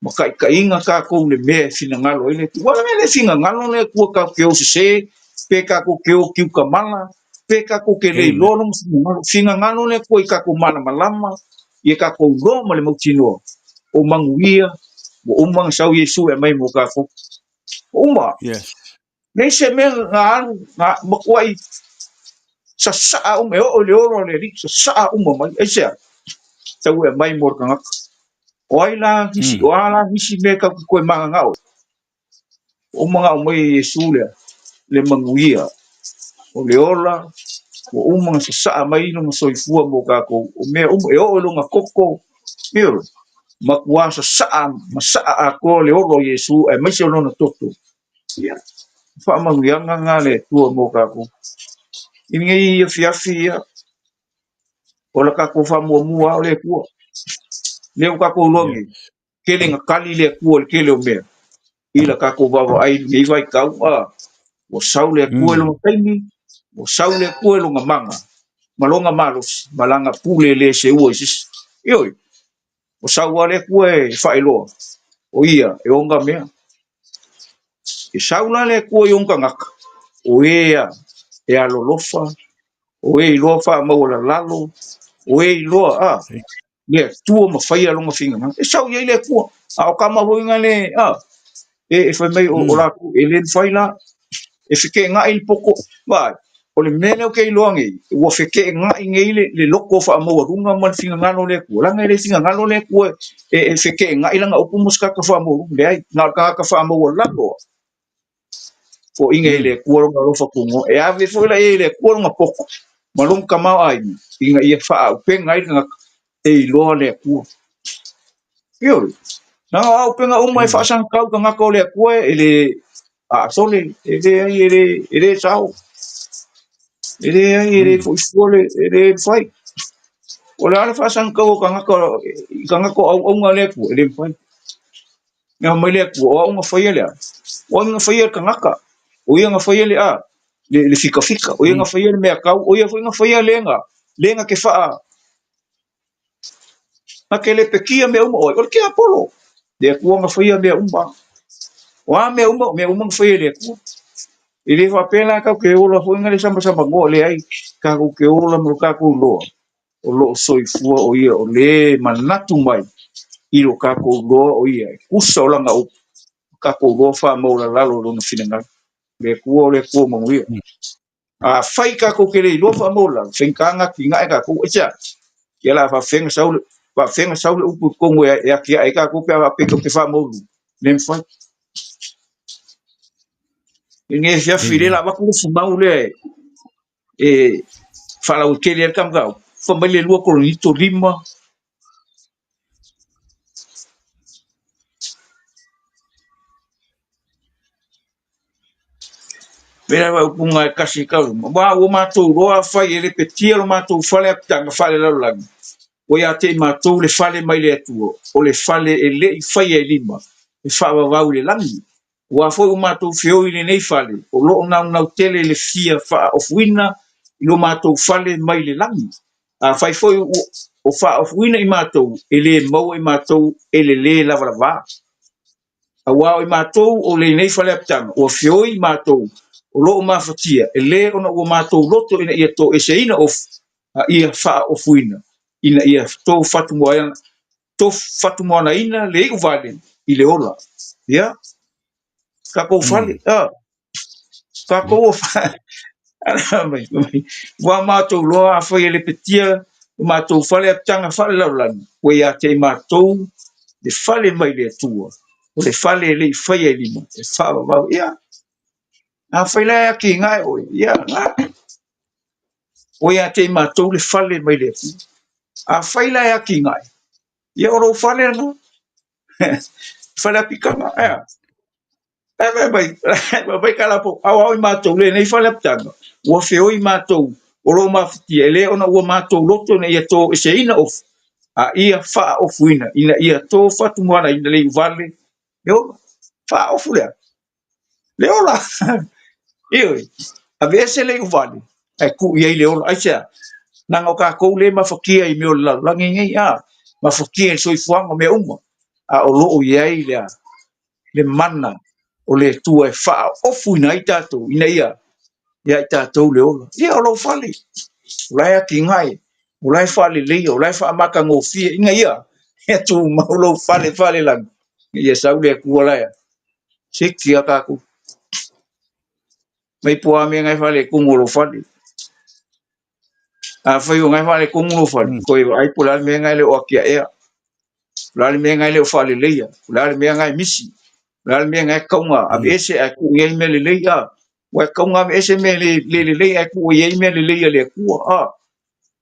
ma taitaiga tatou i le mea e finagalo ai le Atua. Ua le finagalo le Atua tatou te o sese, pe tatou te o kiukamala, pe tatou te le iloa lona finagalo. Finagalo le Atua i tatou malamalama, ia tatou iloa ma le mautinoa o manuia ua uma ona sau Iesu e aumai mo tatou. Ua uma. Yes. Leai se mea na alu, na matuai sasaa uma, e oo i le olo a le Alii, sasaa uma mai. Aisea? Sau e aumai mo le tagata. O ai la nisi, o a la nisi mea tatou te toe mananao ai? Ua uma ona aumai e Iesu lea, le manuia, o le ola, ua uma ona sasaa mai lona soifua mo tatou. O mea uma, e oo i lona toto, ioe, matua sasaa ma saa atoa le olo o Iesu aemaise o lona toto. Ia, faamanuiaga na le Atua mo tatou. I lenei afiafi ia, o la tatou faamuamua lava o le Atua. Lea ua tatou iloa nei, tele na tali le Atua i le tele o mea. I la tatou vaavaai i lenei vaitau, a, ua sau le Atua i lona taimi, ua sau le Atua i lona mana, ma lona malosi, ma lana pule e le seua i se isi. Ioe, ua sau lava le Atua e faailoa, o ia e ona mea. E sau la le Atua i ona tagata, o e a e alolofa, o e iloa faamaualalalo, o e iloa a le Atua ma faia lona finagalo. E sau i ai le Atua, a o tama foi na le a e fai mai o latou e le mafai la e feteenai le poto. Vaai, o le mea lea ou te iloa nei, ua feteenai nei le loto faamaualuga ma le finagalo o le Atua. Leaga e le finagalo le Atua e feteenai lana upu ma se tagata faamaualuga. Leai, na o le tagata faamaualalo foaiina e le Atua lona alofa tunoa. E ave foi la i ai e le Atua lona poto ma lona tamaoaiga ina ia faaauupega ai le tagata. E iloa le Atua. Ioe. Na o auupega uma e faasagakau i tagata o le Atua e le aasole, e leai e le sao. E leai e le foifua le e le mafai. O le a le faasagakau o tagata i tagata o auauna a le Atua, e le mafai. Na mai le Atua, o au na faia le a? O ai na faia le tagata? O ia na faia le a? Le fikafika, o ia na faia le mea tau, o ia foi na faia le na te faa na te lepetia mea uma, o ai? O le tiapolo. Le Atua na faia mea uma. O a mea uma, o mea uma na faia e le Atua. E le faapea la tatou te ola foi na le samasamanoa, leai, tatou te ola ma lo tatou iloa o lo o soifua o ia o le manatu mai i lo tatou iloa o ia e tusa o lana upu, tatou iloa faamaualalalo i lona finagalo. Le Atua o le Atua manuia. Afai tatou te le iloa faamaualalo, faigata ona atinae tatou. Aisea? Ia o le a faafefea ona sau le upu i totonu e atiae ai tatou pe a faapea tatou te faamaulu. Le mafai. I lenei afiafi lea o le a avatu le fumau lea e faalauaitele ai le ta mataupu. Fai mai le 2 Korinito 5, Mea lava upuga e kasi i kauluma. Aua ua matou iloa afai e lepetia lo matou fale apitaga faalelalolagi, ua ia te i matou le fale mai le Atua, o le fale e le i faia e lima, e faavavau i le lagi. Aua foi ua matou feoi i lenei fale, o lo o naunau tele le fia faaofuina i lo matou fale mai le lagi. Afai foi o faaofuina i matou, e le maua i matou e le lē lavalavā. Aua o i matou o lenei faleapitaga, ua feoi matou o lo o mafatia, e lē ona ua matou loto ina ia toeseina ofu, a ia faaofuina, ina ia tofumoanaina le iu vale i le ola. Ia, tatou fale, tatou mai, ua matou loa afai e lepetia lo matou fale apitaga faalelalolagi, ua ia te i matou le fale mai le Atua, o le fale e le i faia e lima, e faavavau. Ia, afai la e atigae oe, ia, na, ua ia te i matou le fale mai le Atua. Afai la e atigae, ia o lou fale lena, fale apitaga, ea. Fai mai, fai mai kala po, au au i matou lenei fale apitaga, ua feoi matou o lo o mafatia, e le ona ua matou loto ina ia toeseina ofu, a ia faaofuina, ina ia tofumoanaina le iuvale, le ola, faaofu lea, le ola. Ioe, aveese le iuvale, ae tuu i ai le ola. Aisea? Leaga o tatou le mafatia i mea o le lalolagi nei, a, mafatia i le soifuaga o mea uma, a o lo o i ai le a? Le mana o le Atua e faaofuina ai tatou ina ia ia i tatou le ola. Ia o lou fale, o la e atigae, o la e faaleleia, o la e faamatagofie ina ia ia tumau lou fale falelagi. Ia sau le Atua la ea. Seki a tatou. Mai po a mea ngai faaletonu o lou fale. Afai o ngai faaletonu lou fale, toe vaai po o le a le mea ngai e le o atiaea. O le a le mea ngai e le o faaleleia. O le a le mea ngai e misi. O le a le mea ngai e tatau ona aveese ae tuu i ai mea lelei. Ua e tatau ona aveese mea le lelei ae tuu i ai mea lelei a le Atua.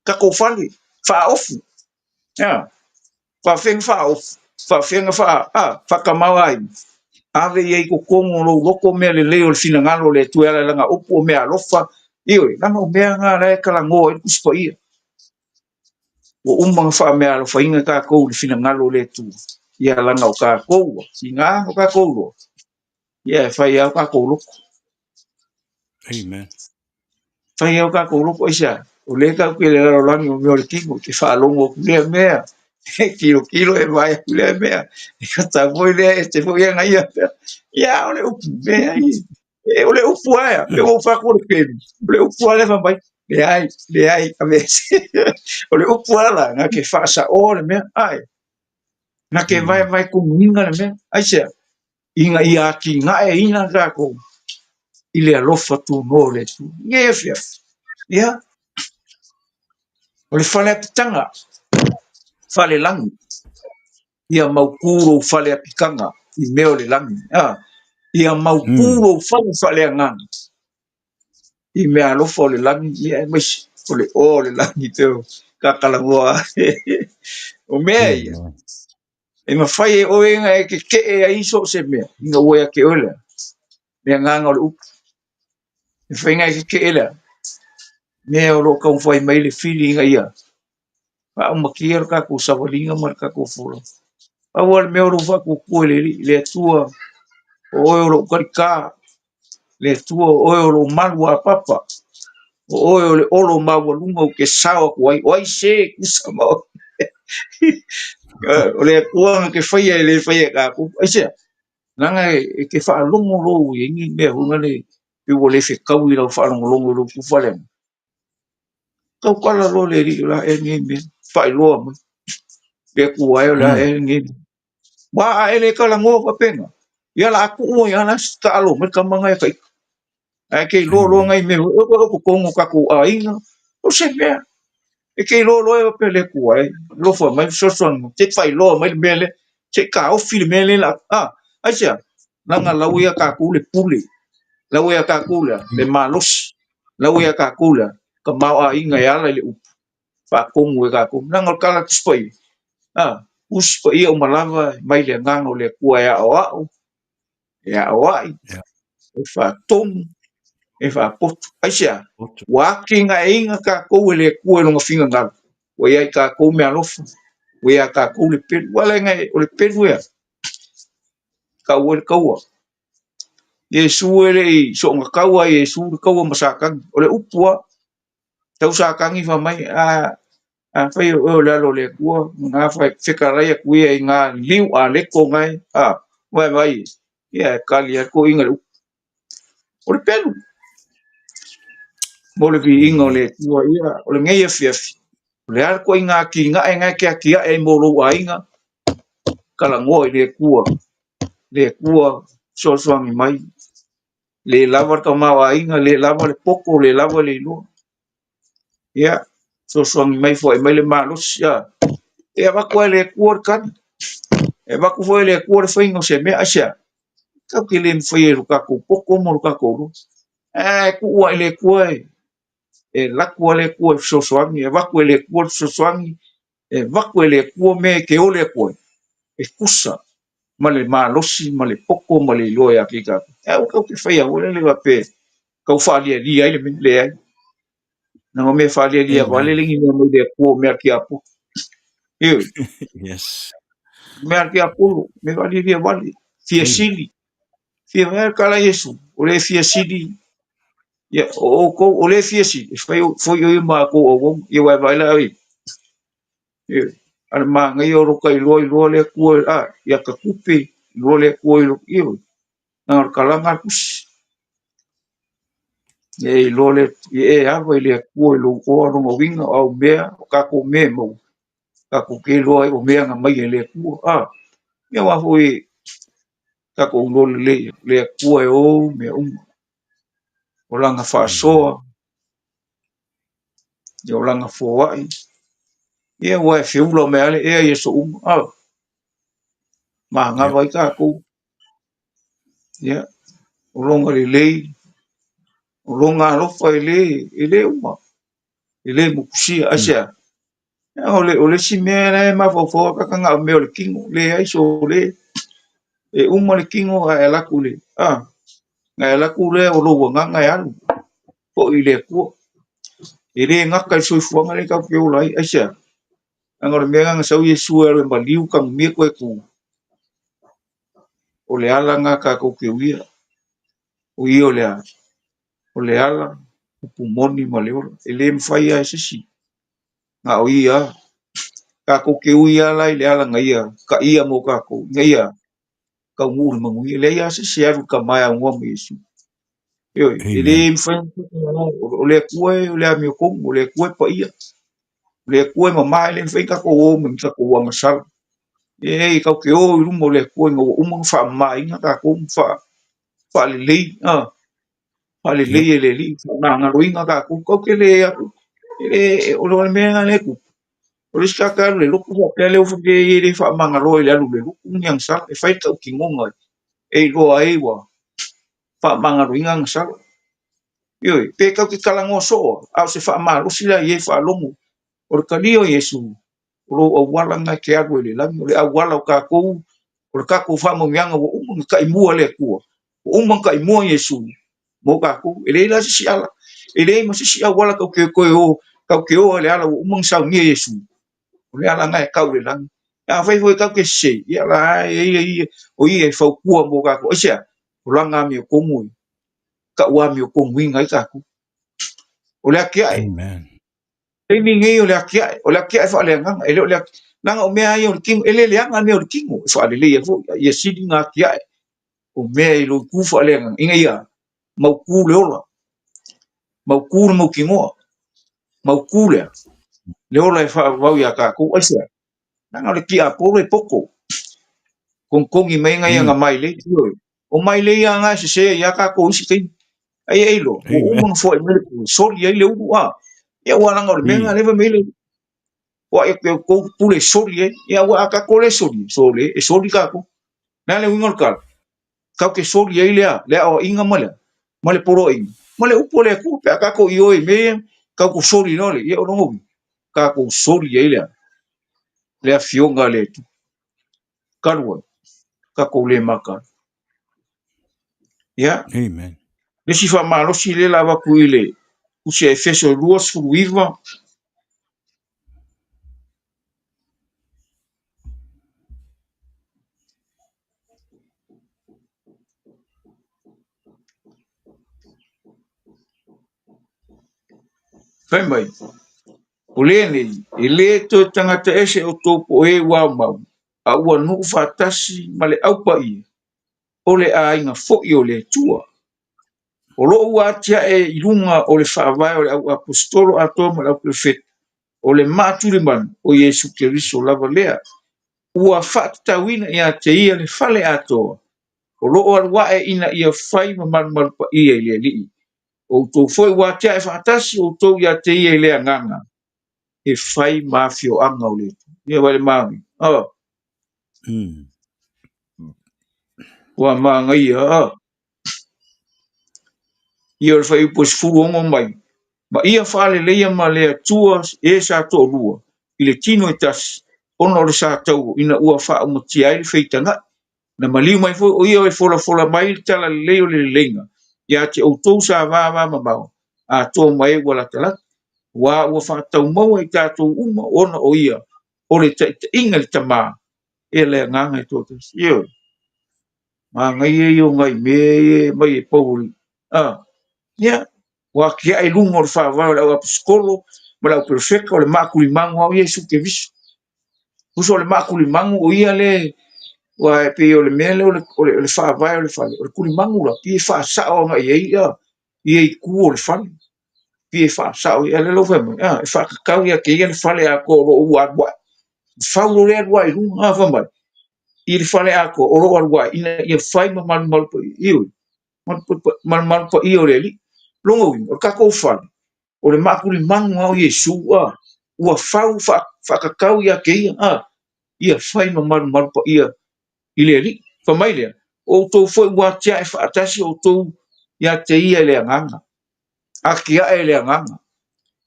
Tatou fale, faaofu. Faafefea ona faaofu, faafefea ona faatamaoaiga. Ave i ai i totonu o lou loto mea lelei o le finagalo o le Atua e ala i lana upu o mea alofa. Ioe, leaga o mea na la e talanoa ai le Tusi Paia. Ua uma ona faameaalofaina tatou i le finagalo o le Atua. Ia leaga o tatou, tiga o tatou loa, ia e fai lava o tatou loto. Amen. Fai lava o tatou loto, aisea? O lea tatou te i le lalolagi o mea o le tino, e te faalogo atu lea mea, e tilotilo e vaai atu lea mea, e tatau foi lea, ese foi aga ia mea. Ia, o le upu, leai. O le upu lava ia, pe ua ou fai atu o le pelu, o le upu lava lea fai mai, leai, leai, aveese. O le upu lava la, na te faasaoa le mea, ae, na te vaevae tonuina le mea, aisea? Ina ia atinaeina tatou i le alofa tunoa o le Atua. Nei afiafi, ia, o le fale apitaga, falelagi, ia mautu lou fale apitaga i mea o le lagi. Ia mautu lou fale faaleagaga i mea alofa o le lagi, ia aemaise o le oa o le lagi. Kakalagoa. O mea ia, e mafai e oe na e keke'e ai so o se mea, ina ua ia te oe lea, le agaga o le upu. E mafai ona e keke'e lea, mea o lo o taumafai mai le fili ina ia faaumatia le tatou savaliga ma le tatou folau. Pau lava le mea o lou faatuatua i le Alii, le Atua, o oe o lou talitā, le Atua o oe o lou malu apapa, o oe o le olo maualuga ou te sao atu ai, o ai se e tusa ma oe? O le Atua na te faia e le faia e tatou. Aisea? Leaga e te faalogo loa ua i ai ni mea foi lea pei ua le fetaui i lau faalogologo i lou tufa lea. Tautala loa le Alii o le a ea lenei mea, faailoa mai. Le Atua e o le a ea lenei mea. Ua a e le talanoa faapena, ia o le a tuu ai lava la taalo mai le tama lena ia ita. Ae te iloa loa nai mea, o totonu o tatou aiga, o se mea. E te iloa loa e faapea le Atua e, alofa mai fesoasoani mai, se i faailoa mai le mea lea, se i taofi le mea lea o le a, aisea? Leaga la ua ia tatou le pule, la ua ia tatou le malosi, la ua ia tatou le tamaoaiga e ala i le upu, faatonu e tatou. Leaga o le tala Tusi Paia, Tusi Paia uma lava mai le agaga o le Atua e aoao, e aoai, e faatonu, e faapotu. Aisea? Ua atinaeina tatou e le Atua i lona finagalo, ua ia i tatou meaalofa, ua ia tatou le pelu. Ua ala o le pelu ea, tau ai le taua. Iesu e le i soona taua Iesu le taua ma Satani. O le upu lava, tau Satani fai mai, afai o oe o le alo o le Atua, na fetalai atu ia i ngā liu a leto ngai, vai vai, ia e tali atu toeaiina le upu. O le pelu, mo le viiga o le Atua, ia, o lenei afiafi, o le a le ituaiga atinae na e te atiae ai mo lou aiga, talanoa i le Atua, le Atua fesoasoani mai, le lava le tamaoaiga, le lava le poto, le lava le iloa. Ia, fesoasoani mai, foai mai le malosi. E avatu lava e le Atua le tali, e avatu foi e le Atua le faiga o se mea. Aisea? Tatou te le mafaia i lo tatou poto ma lo tatou loto. Ae tuu lava i le Atua e alu atu lava le Atua e fesoasoani, e avatu e le Atua le fesoasoani, e avatu e le Atua mea e te ole atu ai, e tusa ma le malosi ma le poto ma le iloa ia te tatou. Ae aua tatou te faia foi lele faapea tau faalialia ai le mea, leai. Leaga o mea faalialia vale le ni mea mai le Atua, o mea a le tiapolo. Ioe. Yes. Mea a le tiapolo, mea faalialia vale, fia sili. Fia mea kala Iesu, o le fia sili. Ia, o outou, o le fia sili, e fai foi o ma kou auauna. Ia wae vai la oi. Ioe. A le manaia o lo ka iloa iloa le Atua, ia ka tupe, iloa le Atua i lo, ioe. Leaga o le kalaga a le tusi. E iloa le, e ava i le Atua i lou oa lona uiga o au mea, o tatou mea e maua, tatou te iloa ai o mea na mai e le Atua. Ia aua foi tatou iloa lelei le Atua e ou mea uma. O lana faasoa, ia o lana foai, ia ua e feula mai lava le ea i aso uma. Manava ai tatou. Ia, o lona lelei, o lona alofa e le uma, e le motusia. Aisea? O le isi mea la e mafaufau a kaka na o mea o le tino, leai so le, e uma le tino ae alu atu le, ae alu atu lea o lou agaga e alu foi i le Atua. E le gata i le soifuaga lea tatou te ola ai. Aisea? Leaga o le mea lena na sau Iesu e alu e maliu tanumia toe tu. O le ala lena tatou te uia. O ia o le a? O le ala, upu moni ma le ola. E le mafai lava e se isi. Na o ia. Tatou te ui lava la i le ala na ia taia mo tatou. Ina ia taunuu i le manuia. Leai lava se isi e alu i le tama e aunoa ma Iesu. Ioe, e le mafai o le Atua e o le amiotonu, o le Atua e paia. O le Atua e mama, e le mafai ona tatou o ma ni tatou agasala. E tatou te o i luma o le Atua ina ua uma ona faamamaina tatou ma faalelei, faalelei e le Alii, faamagaloina tatou. Tatou te le alu, o le mea lena lea e tupu. O le isi tagata e alu i le lotu faapea lea ua e le faamagaloa i le alu i le lotu ni agasala. E fai le tautinoga e iloa ai ua faamagaloina agasala. Ioe, pe tatou te talanoa soo, a o se faamalosi la i ai faalogo. O le talia o Iesu, o lou auala lena e te alu ai i le lagi, o le auala o tatou, o le tatou faamanuiaga ua uma ona taimua e le Atua, ua uma ona taimua Iesu mo tatou. E leai la se isi ala, e leai ma se isi auala tatou te toe o, tatou te o ai i le ala ua uma ona saunia e Iesu. O le ala lena e tau i le lagi. Afai foi tatou te sese, ia o la e i ai ia, o ia e fautua mo tatou. Aisea? O lana amiotonu e tau amiotonuina ai tatou. O le atiae. Amen. Taimi nei o le atiae, o le atiae faaleagaga, e le o le atiae, leaga o mea lava ia o le tino, e le leaga mea o le tino, e faaleleia foi, a ia sili ona atiae o mea i lou itu faaleagaga, ina ia mautu le ola, mautu le mautinoa, mautu le ola e faavavau ia tatou. Aisea? Leaga o le tiapolo e poto, togitogi mai nai ana mailei, ioe. O mailei lava na e sese ai lava tatou i isi taimi. Ai e iloa, ua uma ona foai mai le pule, soli ai le ulu, a. Ia ua leaga o le mea lena lea fai mai le foai atu e outou pule e soli ai. Ia aua a tatou le soli, sole, e soli tatou. O le a le uiga o le tala? Tatou te soli ai lea, le aoaiga ma le, ma le poloaiga, ma le upu a le Atua. Pe a tatou ioe i mea ia, tatou soli loa le, ia o lona uiga, tatou soli ai lea, le afioga a le Atua. Talu ai, tatou le mataala. Ia. Amen. Le isi faamalosi lea la avatu i le Tusi a Efeso 29. Fai mai, O lenei, e le toe tagata ese outou po o e ua aumau, a ua nuu faatasi ma le Au Paia, o le aiga foi o le Atua. O lo o ua atiae i luga o le faavae o le au aposetolo atoa ma le au perofeta, o le maatulimanu o Iesu Keriso lava lea, ua faatatauina ia te ia le fale atoa, o lo o alu ae ina ia fai ma malumalu paia i le Alii. O outou foi ua atiae faatasi outou ia te ia i le agaga e fai ma afioaga o le Atua. Ia vaai le manaia. Oh. Ua manaia. Oh. Ia o le fuaiupu e 16 mai. Ma ia faaleleia ma le Atua e sa toalua i le tino e tasi, ona o le sa tauo ina ua faaumatia ai le feitaga'i. Na maliu mai foi o ia e folafola mai le talalelei o le leleiga ia te outou sa vavamamao atoa ma e ua latalata, aua ua faataumaua i tatou uma ona o ia o le taitaiga i le Tama e le Agaga e toatasi. Ioe, manaia ia o nai mea ia e aumai e Paulo. Ia, ua atiae i luga o le faavae o le au aposetolo ma le au perofeta o le maatulimanu lava o Iesu Keriso. Tusa o le maakulimanu o ia le aua e pei o le mea lea o le, o le, o le faavae o le fale, o le kulimagu la, pei e faasao agai i ai ia, ia itu o le fale. Pei e faasao i ai, a o lea la ua fai mai, ah, e faatatau ia te ia le fale atoa o lo o ua alu ae. Fau loa le alu ae i luga, ah, fai mai, i le fale atoa o lo o alu ae ina ia fai ma malumalu paia, ioe, malumalu paia o le Alii. Lona uiga, o le tatou fale, o le maakulimanu lava o Iesu, a, ua fau faatatau ia te ia, a, ia fai ma malumalu paia i le Alii. Fai mai lea, o outou foi ua atiae faatasi outou ia te ia i le agaga, atiae i le agaga.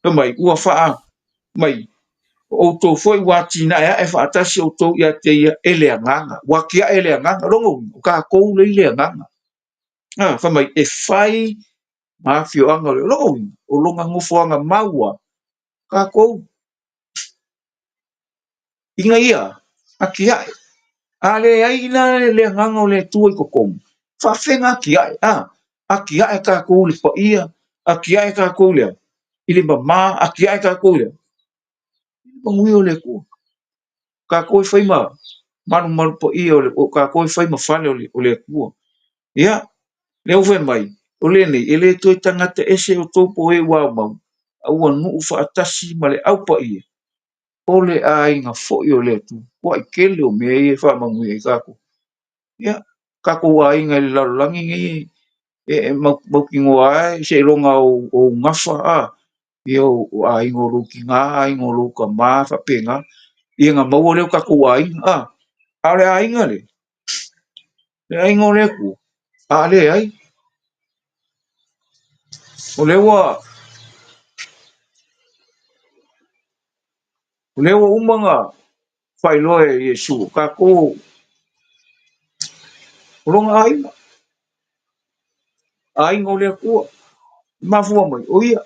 Fai mai, ua faa mai, o outou foi ua atinae ae faatasi outou ia te ia e le agaga, ua atiae le agaga. Lona uiga, o tatou lea i le agaga. A, fai mai, e fai ma afioaga o le lona uiga, o lona nofoaga mau a tatou ina ia atiae. A leai la le agaga o le Atua i totonu, faafefea atiae? A, atiae tatou i le paia, atiae tatou i le, i le mama, atiae tatou i le manuia o le Atua. Tatou e fai ma malumalu paia o le, o tatou e fai ma fale o le, o le Atua. Ia, lea ua fai mai, o lenei, e le toe tagata ese outou po o e ua aumau, a ua nuu faatasi ma le Au Paia, o le aiga foi o le Atua. Tuai tele o mea ia e faamanuia ai tatou. Ia, tatou aiga i le lalolagi nei, e mautinoa lava seiloga o ou gafa, a, ia o aiga o lou tina, aiga o lou tama, faapena. Ia ona maua lea o tatou aiga, a. A o le aiga le, le aiga o le Atua, a leai. O lea ua O lea ua uma ona faailoa e Iesu, o tatou o lona aiga, aiga o le Atua, e mafua mai, o ia.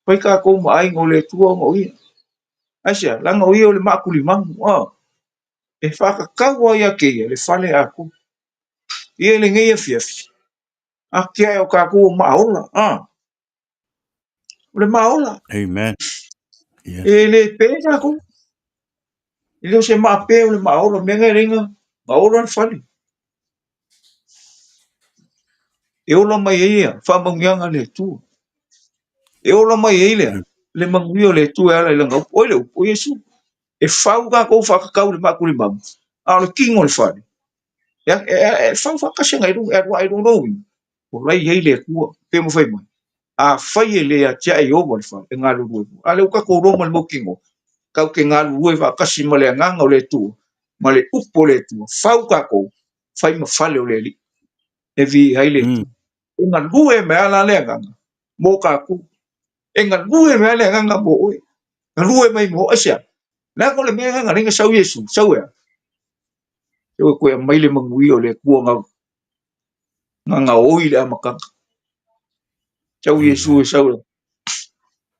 Fai tatou ma aiga o le Atua ona o ia. Aisea? Leaga o ia o le maatulimanu, e faatatau lava ia te ia le fale atoa. Ia i lenei afiafi, atiae o tatou o maaola, o le maaola. Amen. Yes. E le pe tatou. E le o se maa pe o le maaola, mea na e leina, na ola le fale. E ola mai ai ia faamanuiaga a le Atua. E ola mai ai lea, le manuia o le Atua e ala i lana upu. O ai le upu? O Iesu. E fau tatou faatatau i le maatulimanu, a o le kino o le fale, e fau faatasi agai i luga, e alu ae i luga o uiga, o la e i ai le Atua. Pei ona fai mai, afai e le atiae Ieova le fale, e galulue fua. A o lea ua tatou iloa ma le mautinoa, tatou te galulue faatasi ma le Agaga o le Atua, ma le upu o le Atua, fau tatou, fai ma fale o le Alii, e viia ai le Atua. E galue mai lava la le Agaga mo tatou. E galue mai lava le Agaga mo oe. Galue mai mo oe. Aisea? Leaga o le mea lena na ala ai ona sau Iesu, sau e a? Sau e toe aumai le manuia o le Atua na na gaoi i le amataga. Sau Iesu e sau e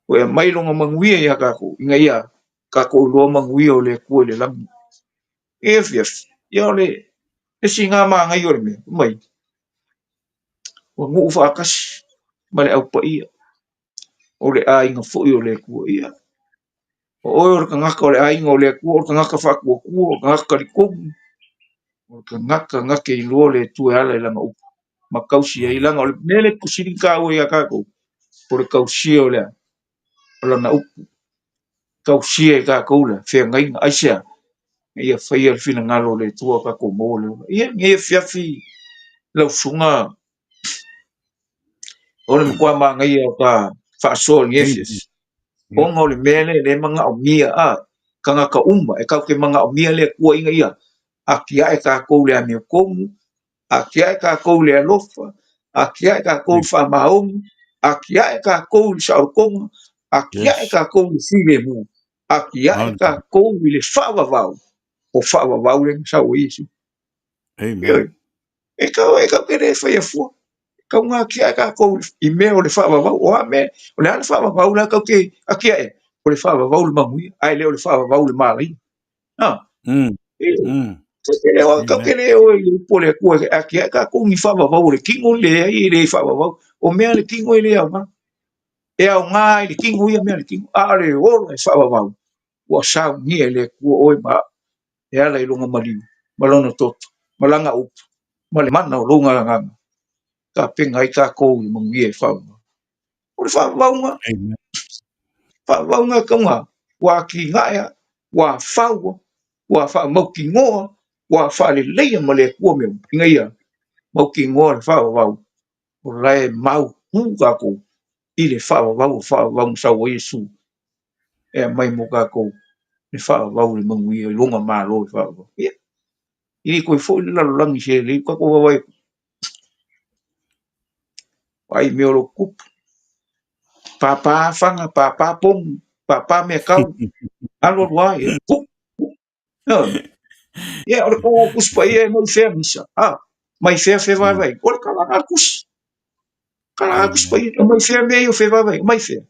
toe aumai lona manuia ia tatou, ina ia tatou iloa manuia o le Atua i le lagi. E afiafi, ia o le isi na manaia o le mea, fai mai, ua nuu faatasi ma le Au Paia, o le aiga foi o le Atua. Ia, o oe o le tagata o le aiga o le Atua, o le tagata faatuatua, o le tagata talitonu, o le tagata na te iloa le Atua e ala i lana upu ma tausi ai. Leaga o le mea lea e sili taua ia tatou, o le tausia o le o lana upu. Tausia e tatou le feagaiga. Aisea? Ina ia faia le finagalo o le Atua tatou maua le ola. Ia, lenei afiafi lau susuga o le matua manaia o ta faasoa i lenei afiafi. Ona o le mea lea, lea e manaomia a tagata uma, e tatou te manaomia le Atua ina ia atiae tatou i le amiotonu, atiae tatou i le alofa, atiae tatou i le faamaoni, atiae tatou i le saolotoga, atiae tatou i le filemu, atiae tatou i le faavavau, o faavavau lea na sau ai Iesu. Amen. E tau e tau ke le faia fua. Tau ngā atiae tatou i mea o le faavavau. O a mea, o le a le faavavau la tatou te atiae? O le faavavau le manuia, ae le o le faavavau le malaia. Ah. Tau ke le o i le upu o le Atua e atiae tatou ni faavavau o le kino leai e le faavavau. O mea le kino e le aoga. E aoga i le kino ia mea le kino. A o le ola e faavavau, ua saunia e le Atua oe ma au e ala i lona maliu ma lona toto ma lana upu ma le mana o lona agaga. Tapena ai tatou i le manuia e faavavau. O le faavavauga, faavavauga e tauga ua atinae, ua fau, ua faamautinoa, ua faaleleia ma le Atua mea uma, ina ia mautinoa le faavavau, o la e mautu tatou i le faavavau o faavavau na sau ai Iesu e aumai mo tatou le faavavau i le manuia i lona Malo e faavavau. Ia, e le toe foi le lalolagi se lelei, tatou vaavaai atu. Vaai i mea o lo o tutupu. Pāpā fana, pāpā pomu, pāpā mea kau, alu alu lava, ia, pu, pu. Ia, o le tala a le Tusi Paia e mai fea misa, a, mai fea fevaevaega. O le tala a le Tusi. Tala a le Tusi Paia, e mai fea mea ia o fevaevaega, mai fea.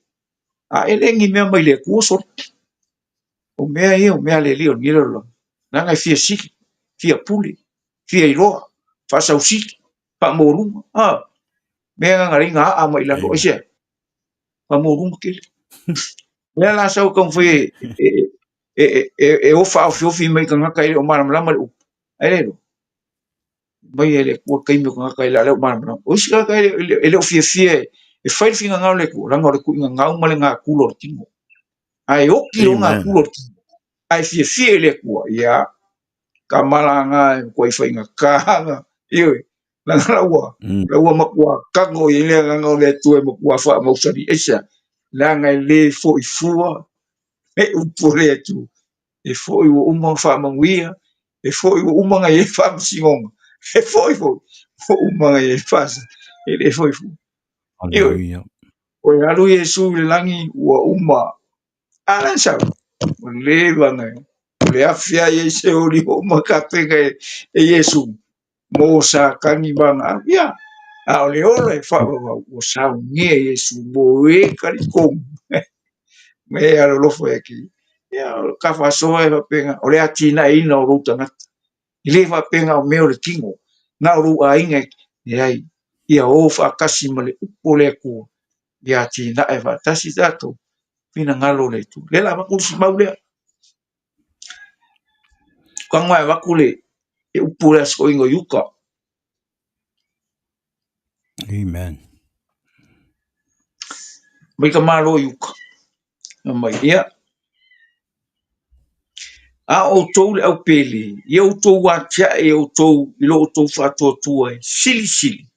A e le ni mea mai le Atua sole. O mea ia o mea a le Alii o lenei lalolagi. Leaga e fia sili, fia pule, fia iloa, faasausili, faamaualuga. A, mea na na aa mai i lalo, aisea? Faamaualuga tele. Lea la sau e taumafai e ofa ofiofi mai tagata e le o malamalama le upu. Ae le iloa. Mai e le Atua le taimi o tagata e le o malamalama. O isi tagata e le o fiafia e fai le finagalo o le Atua, leaga o le tuuina gau ma le gakula o le tino. Ae oti loa gakula o le tino, ae fiafia i le Atua, ia, kamalaga e matua faigata na, ioe, leaga la ua, la ua matua tago i ai le agaga o le Atua e matua faamausali. Aisea? Leaga e le foi fua le upu o le Atua. E foi ua uma ona faamanuia, e foi ua uma ona i ai faamasinoga, e foi foi ua uma ona i ai faasa, e le foi fua. Ioe, Hallelujah. ua alu Iesu i le lagi ua uma. A la sau, ua leva na o le afi a i se oli o ma kapega e Iesu mo Satani ma ana au. Ia, a o le ola e faavavau, ua saunia Iesu mo e talitonu ma e alolofa ia te ia. Ia, o le tafasoa e faapena, o le atinaeina o lou tagata. E le faapena o mea o le tino, na o lou aiga e leai, ia o faatasi ma le upu o le Atua, ia atinae faatasi tatou finagalo o le Atua. Lea la avatu le simau lea. Tago ae avatu le e upu le asoina o Iuta. Amen. Mai ka malo i uka. Mai ia. A outou le aupele, ia outou atiae e outou i lo outou faatuatua e silisili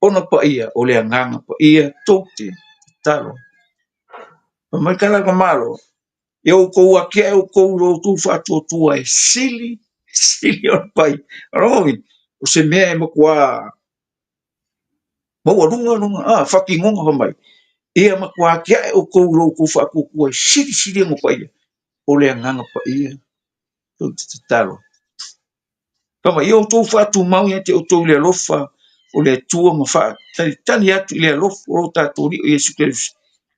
ona paia o le agaga paia tou te tatalo. Fai mai ka la malo, ia outou atiae outou i lo outou faatuatua e sili sili ona paia. O lona uiga, o se mea e matua maualuga lona fatinoga fai mai, ia matua atiae outou i lo outou faatuatua e silisili ona paia o le agaga paia tou te tatalo. Fai mai, ia outou faatumau ia te outou i le alofa o le Atua ma faatalitali atu i le alofa o lo tatou Alii o Iesu Keriso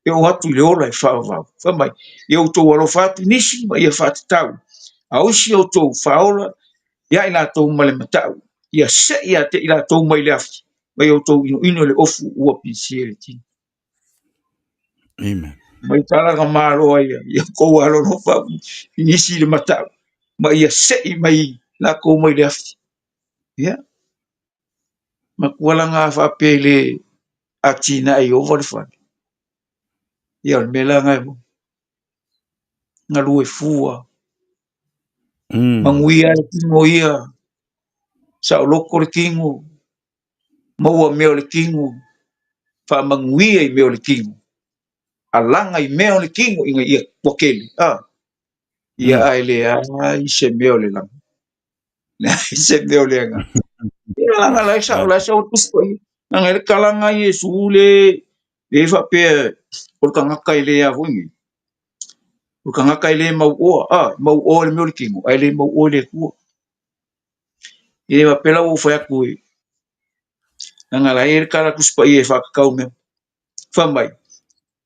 e oo atu i le ola e faavavau. Fai mai, ia outou alofa atu i nisi ma ia faatatau, a o isi outou faaola ia i latou ma le matau, ia sei ia te i latou mai le afi, ma ia outou inuinu i le ofu ua pisia le tino. Amen. Mai talaga malo ai ia outou alolofa i nisi i le matau, ma ia sei mai latou mai le afi. Ia, matua laga faapele atinae i ova le fale. Ia o le mea la na e galue fua. Manuia le tino ia, saoloto le tino, maua mea o le tino, faamanuia i mea o le tino, alaga i mea o le tino ina ia ua tele. Ia ae leai se mea o le lagi. Leai se mea o le agaga. Ia laga la e sao la e sao tusi paia. Laga e le kalaga Iesu le le faapea o le tagata e le a foi nei. O le tagata e le mauoa, mauoa i le mea o le tino, ae le mauoa i le Atua. E le faapea la ua ou fai atu e laga la e i ai le tala Tusi Paia e faatatau mea. Fai mai,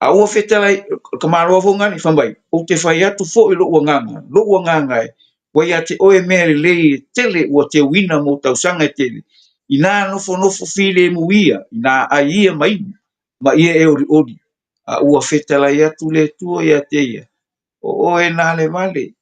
a ua fetalai, o ka maloa foi ngani, fai mai, ou te fai atu foi lou agaga, lou agaga e, ua ia te oe mea lelei e tele ua teuina mo tausaga e tele, ina nofonofo filemu ia, ina ai ia ma inu, ma ia e olioli, a ua fetalai atu le Atua ia te ia, o oe na le vale,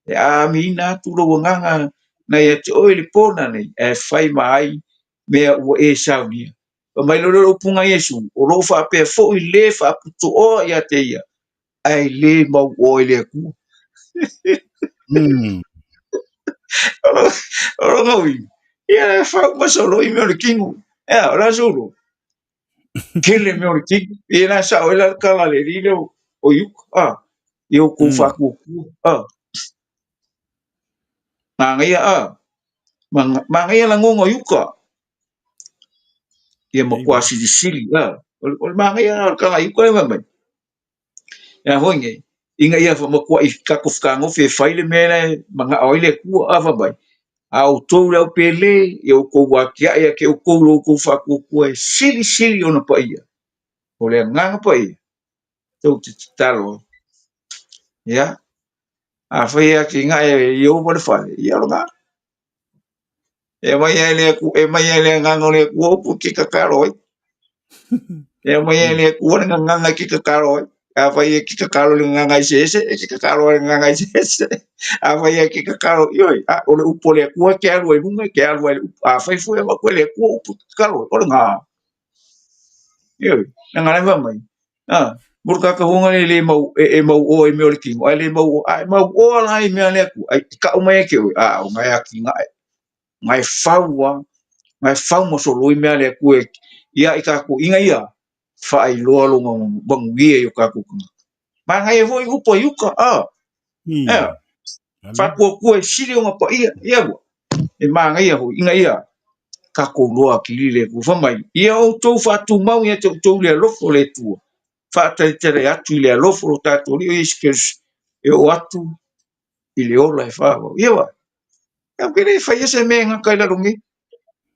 e amiina atu lou agaga na ia te oe le pona nei, ae fai ma ai mea ua e saunia. Fai mai lea o le upuga a Iesu, o lo o faapea foi le faaputooa ia te ia, ae le mauoa i le Atua. O lona uiga, ia e fau ma soloi mea o le tino. Ea, o le a solo? Tele mea o le tino. Ia la sao ai la le tala a le alii lea o Iuta, ia outou faatuatua, Manaia, manaia lagona o Iuta. Ia matua silisili, O le manaia o le tala a Iuta lea fai mai. Ia foi nei, ina ia matuai tatou fetagofi e fai le mea lea e manao ai le Atua, fai mai, a outou le aupele, ia outou atiae ia te outou lo outou faatuatua e silisili ona paia. O le agaga paia, tou te tatalo ai. Ia, afai e atinae i ova le fale, ia o lena. E mai ai le Atua, e mai ai le agaga o le Atua upu e te tatalo ai. E mai ai le Atua le gagana e te tatalo ai. Afai e te tatalo i le gagana eseese, e te tatalo ai le gagana eseese. Afai e te tatalo, ioe, o le upu o le Atua e te alu ai i luga, e te alu ai le upu. Afai foi e avatu e le Atua upu e te tatalo ai, o lena. Ioe, leaga la e fai mai, mo le tagata foi lea e le mau, e mauoa i mea o le tino, ae le mauoa, a e mauoa la i mea a le Atua, ai tau mai ia te oe, o na e atinae, na e fau lava, na e fau ma soloi mea a le Atua ia i tatou, ina ia faailoa lona manuia i o tatou tagata. Manaia foi upu a Iuta, faatuatua e sili ona paia, ia ua, e manaia foi, ina ia tatou loa atili le Atua. Fai mai, ia outou faatumau ia te outou le alofa o le Atua, Faatalitali atu i le alofa o lo tatou Alii o Iesu Keriso e oo atu i le ola e faavau. Ia wa, e ke le faia se mea e gata i lalo nei.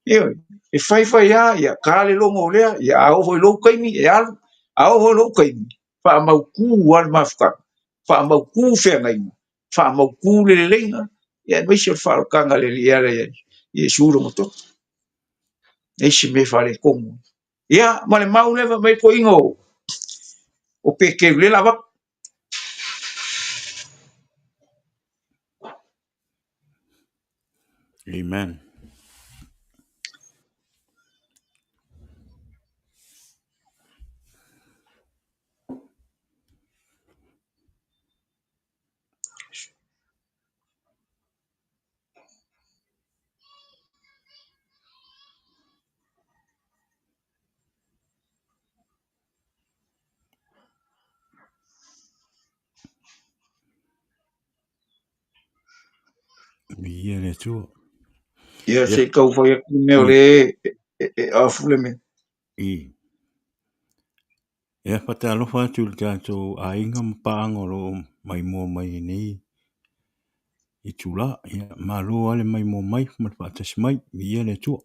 Ioe, e fai fai lava, ia ta le logo o lea, ia a oo foi i lou taimi e alu, a oo foi i lou taimi, faamautu lava le mafutaga, faamautu feagaiga, faamautu le leleiga, ia aemaise o le faaolataga a le Alii e ala ia Iesu lona toto. E leai se mea e faaletonu. Ia, ma le mau lea fai mai le toeaina o Peteru, lea o le a avatu. Amen. Viia le Atua. Ia, se i tau fai atu le mea o lea e afu le mea. I. Ia, faatalofa atu i le tatou aiga ma paaga o lo o maimoa mai i lenei itula. Ia, malo lava le maimoa mai ma le faatasi mai. Viia le Atua.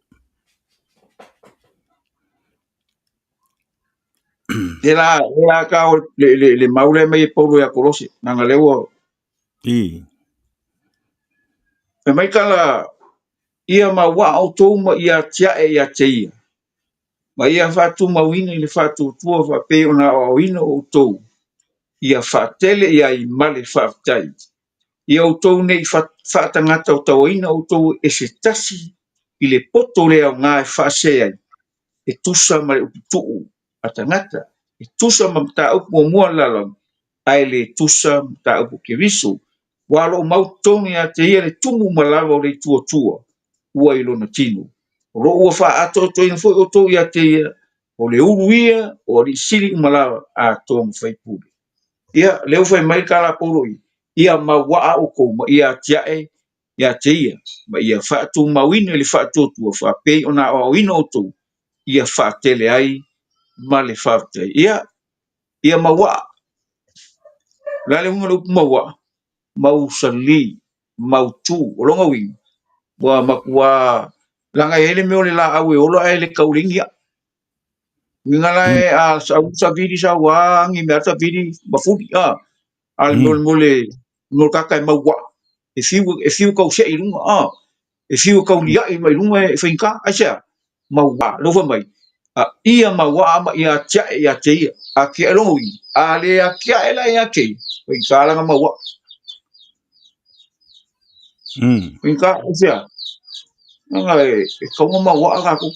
Le la, le la ka o le mau lea mai e Paulo ia Kolose, leaga lea ua I. Fai mai tala, ia mauaa outou ma ia atiae ia te ia, ma ia faatumauina i le faatuatua faapei ona aoaoina outou, ia faatele i ai ma le faafetai. Ia outou ne i faatagataotauaina outou e se tasi i le poto le aoga e faasee ai, e tusa ma le upu tuu a tagata, e tusa ma mataupu muamua a le lalolagi, ae le tusa ma mataupu o Keriso. Ua o lo o mau totonu ia te ia le tumu uma lava o le ituatua ua i lona tino. O lo o ua faaatoatoaina foi outou ia te ia, o le ulu ia o alii sili uma lava atoa ma faipule. Ia, lea ua fai mai le tala a Paulo i, ia mauaa outou ma ia atiae ia te ia, ma ia faatumauina i le faatuatua faapei ona aoaoina outou, ia faatele ai ma le faafetai. Ia, ia mauaa. O le a le uiga o le upu mauaa? Mausali, mautu. O lona uiga, ua matua leaga e i ai le mea o le laau e ola ae le tau leai ni a'a. Uiga la e a sau savili sau a agi mea savili mafuli a. A le mea o le mea o le tagata e mauaa, e fiu e tau sei i luga a. E fiu e tau liai mai luga e faigata. Aisea? Mauaa. Lea ua fai mai, a ia mauaa ma ia atiae ia te ia. Atiae lona uiga, a le atiae la ia te ia, faigata lana mauaa. Faigata, aisea? Leaga e tatau ona mauaa tatou.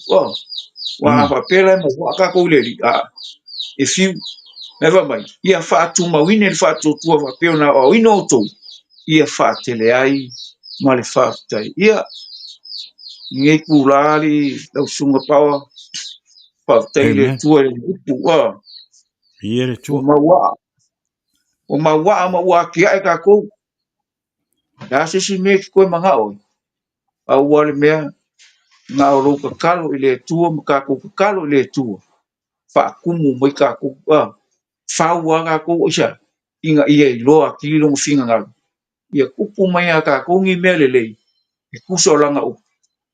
Aua a faapea la e mauaa tatou i le Alii, a, e fiu. Ae fai mai, ia faatumauina i le faatuatua faapea ona aoaoina outou, ia faatele ai ma le faafetai. Ia, lenei itula alii lau susuga Power, faafetai i le Atua i le upu. Ia le Atua. Ua mauaa, ua mauaa ma ua atiae tatou. O le a se isi mea e te toe manao ai? Pau lava le mea, na o lou tatalo i le Atua ma tatou tatalo i le Atua, faatumu mai tatou, fau lava tatou aisea? Ina ia iloa atili lona finagalo, ia tupu mai ia tatou ni mea lelei e tusa o lana upu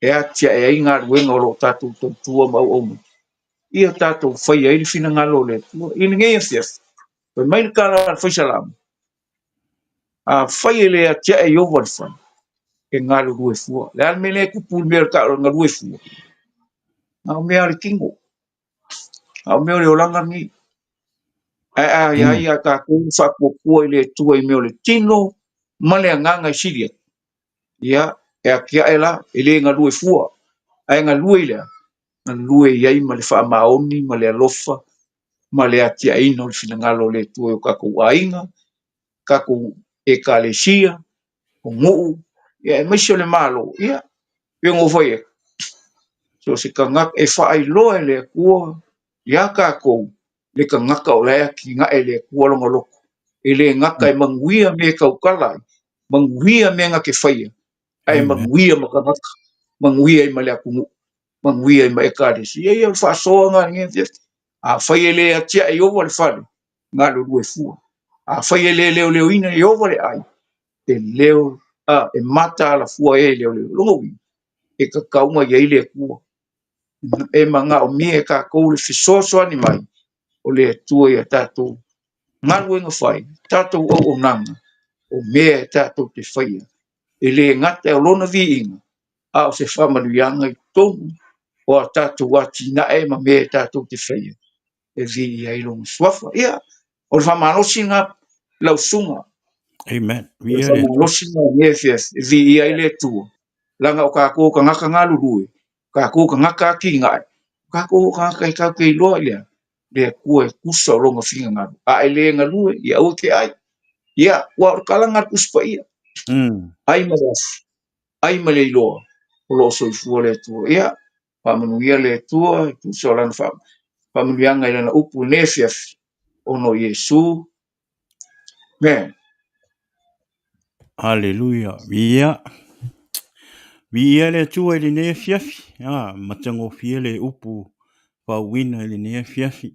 e atiae ai galuega o lo o tatou tautua ma auauna, ia tatou faia ai le finagalo o le Atua. I lenei afiafi, fai mai le tala a le Fai Salamo, afai e le atiae Ieova le fale, e galulue fua. O le a le mea lea e tupu i le mea o le galue fua? Na o mea a le tino, na o mea o le olaga lenei. Ae a i ai ia tatou le faatuatua i le Atua i mea o le tino ma le agaga e sili atu, ia, e atiae la, e le galue fua, ae galue i le a? Galue i ai ma le faamaoni ma le alofa ma le atiaeina o le finagalo o le Atua i o tatou aiga, tatou ekalesia, o nuu, ia aemaise o le Malo, ia, pei ona ou fai atu, so o se tagata e faailoa e le Atua ia tatou le tagata o la e atinae e le Atua lona loto. E le gata e manuia mea e tautala ai, manuia mea na te faia, ae manuia ma tagata, manuia ai ma le atunuu, manuia ai ma ekalesia. Ia, o le faasoa lena i lenei afiafi. Afai e le atiae Ieova le fale, galulue fua. Afai e le leoleoina Ieova le ai, e leo e mataala fua e leoleo. Lona uiga, e tatau ona i ai le Atua. E manaomia e tatou le fesoasoani mai o le Atua ia tatou galuega fai, tatou auaunaga, o mea e tatou te faia. E le gata o lona viiga, a o se faamanuiaga i totonu o a tatou atinae ma mea e tatou te faia e viia ai lona suafa. Ia, o le faamalosi lena lau susuga. Amen. O le faamalosi lena i lenei afiafi e viia ai le Atua, leaga o tatou o tagata galulue, o tatou o tagata atinae, o tatou o tagata e tatou te iloa i le a? Le Atua e tusa o lona finagalo. A e le galue, ia aua e te ai. Ia, aua o le tala lena a le Tusi Paia. Ai ma le afi, ai ma le iloa o lo o soifua le Atua. Ia, faamanuia le Atua e tusa o lana faamanuiaga i lana upu i lenei afiafi, ona o Iesu. Amen. Aleluia. Viia. Viia le Atua i lenei afiafi. Ah, matagofie le upu faauuina i lenei afiafi.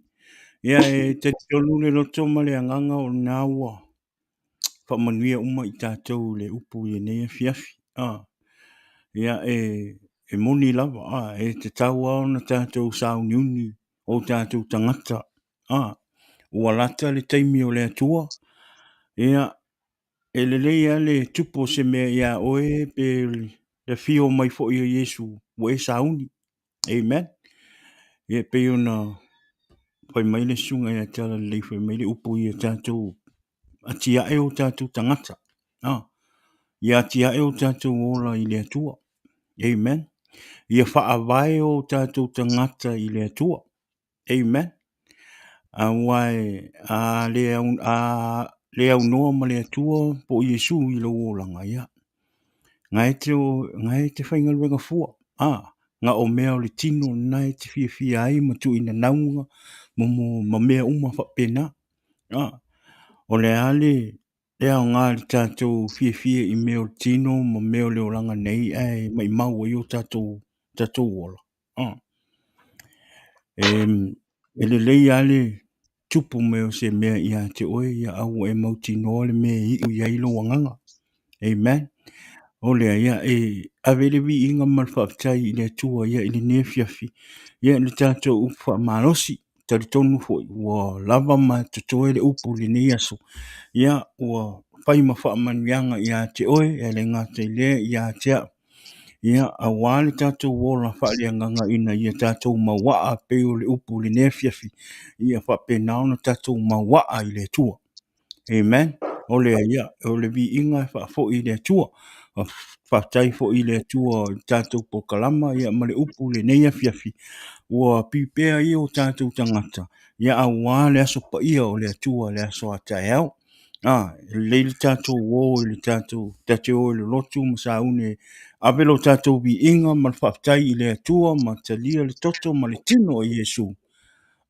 Ia, e talitonu le loto ma le agaga o lena ua faamanuia uma i tatou i le upu i lenei afiafi. Ah, ia, e moni lava, ah, e tatau lava ona tatou sauniuni o tatou tagata. Ah, ua lata le taimi o le Atua. Ia, e lelei lava le tupu o se mea iā oe pe le afio mai foi o Iesu ua e sauni. Amen. Ia, e pei ona fai mai le susuga ia Talalelei, fai mai le upu ia tatou atiae o tatou tagata. Ah, ia atiae o tatou ola i le Atua. Amen. Ia faavae o tatou tagata i le Atua. Amen. Aua e a le, au, a le aunoa ma le Atua po o Iesu i lou olaga, ia. Nga e te, nga e te faigaluega fua. A, nga o mea o le tino na e te fiafia ai ma tuuina nauga ma, ma mea uma faapena. A, o le a le, le aoga i le tatou fiafia i mea o le tino ma mea o le olaga nei ae maimau ai o tatou, tatou ola. E lelei lava le tupu mai o se mea ia te oe, ia a ua e mautinoa le mea e iu i ai lou agaga. Amen. O lea, ia, e ave le viiga ma le faafetai i le Atua ia i lenei afiafi, ia i le tatou upu faamalosi. Talitonu foi ua lava ma totoe le upu i lenei aso, ia ua fai ma faamanuiaga ia te oe, e le gata i lea ia te au. Ia, aua le tatou ola faaleagaga ina ia tatou mauaa pei o le upu i lenei afiafi, ia faapena ona tatou mauaa i le Atua. Amen. O lea, ia, o le viiga e faafoi i le Atua. Faafetai foi i le Atua i le tatou polokalama ia, ma le upu i lenei afiafi, ua pipea ai o tatou tagata, ia aua le aso paia o le Atua, le aso a taeao. E lelei le tatou o i le tatou, tatou o i le lotu ma sauni e ave lo tatou viiga ma le faafetai i le Atua ma talia le toto ma le tino o Iesu,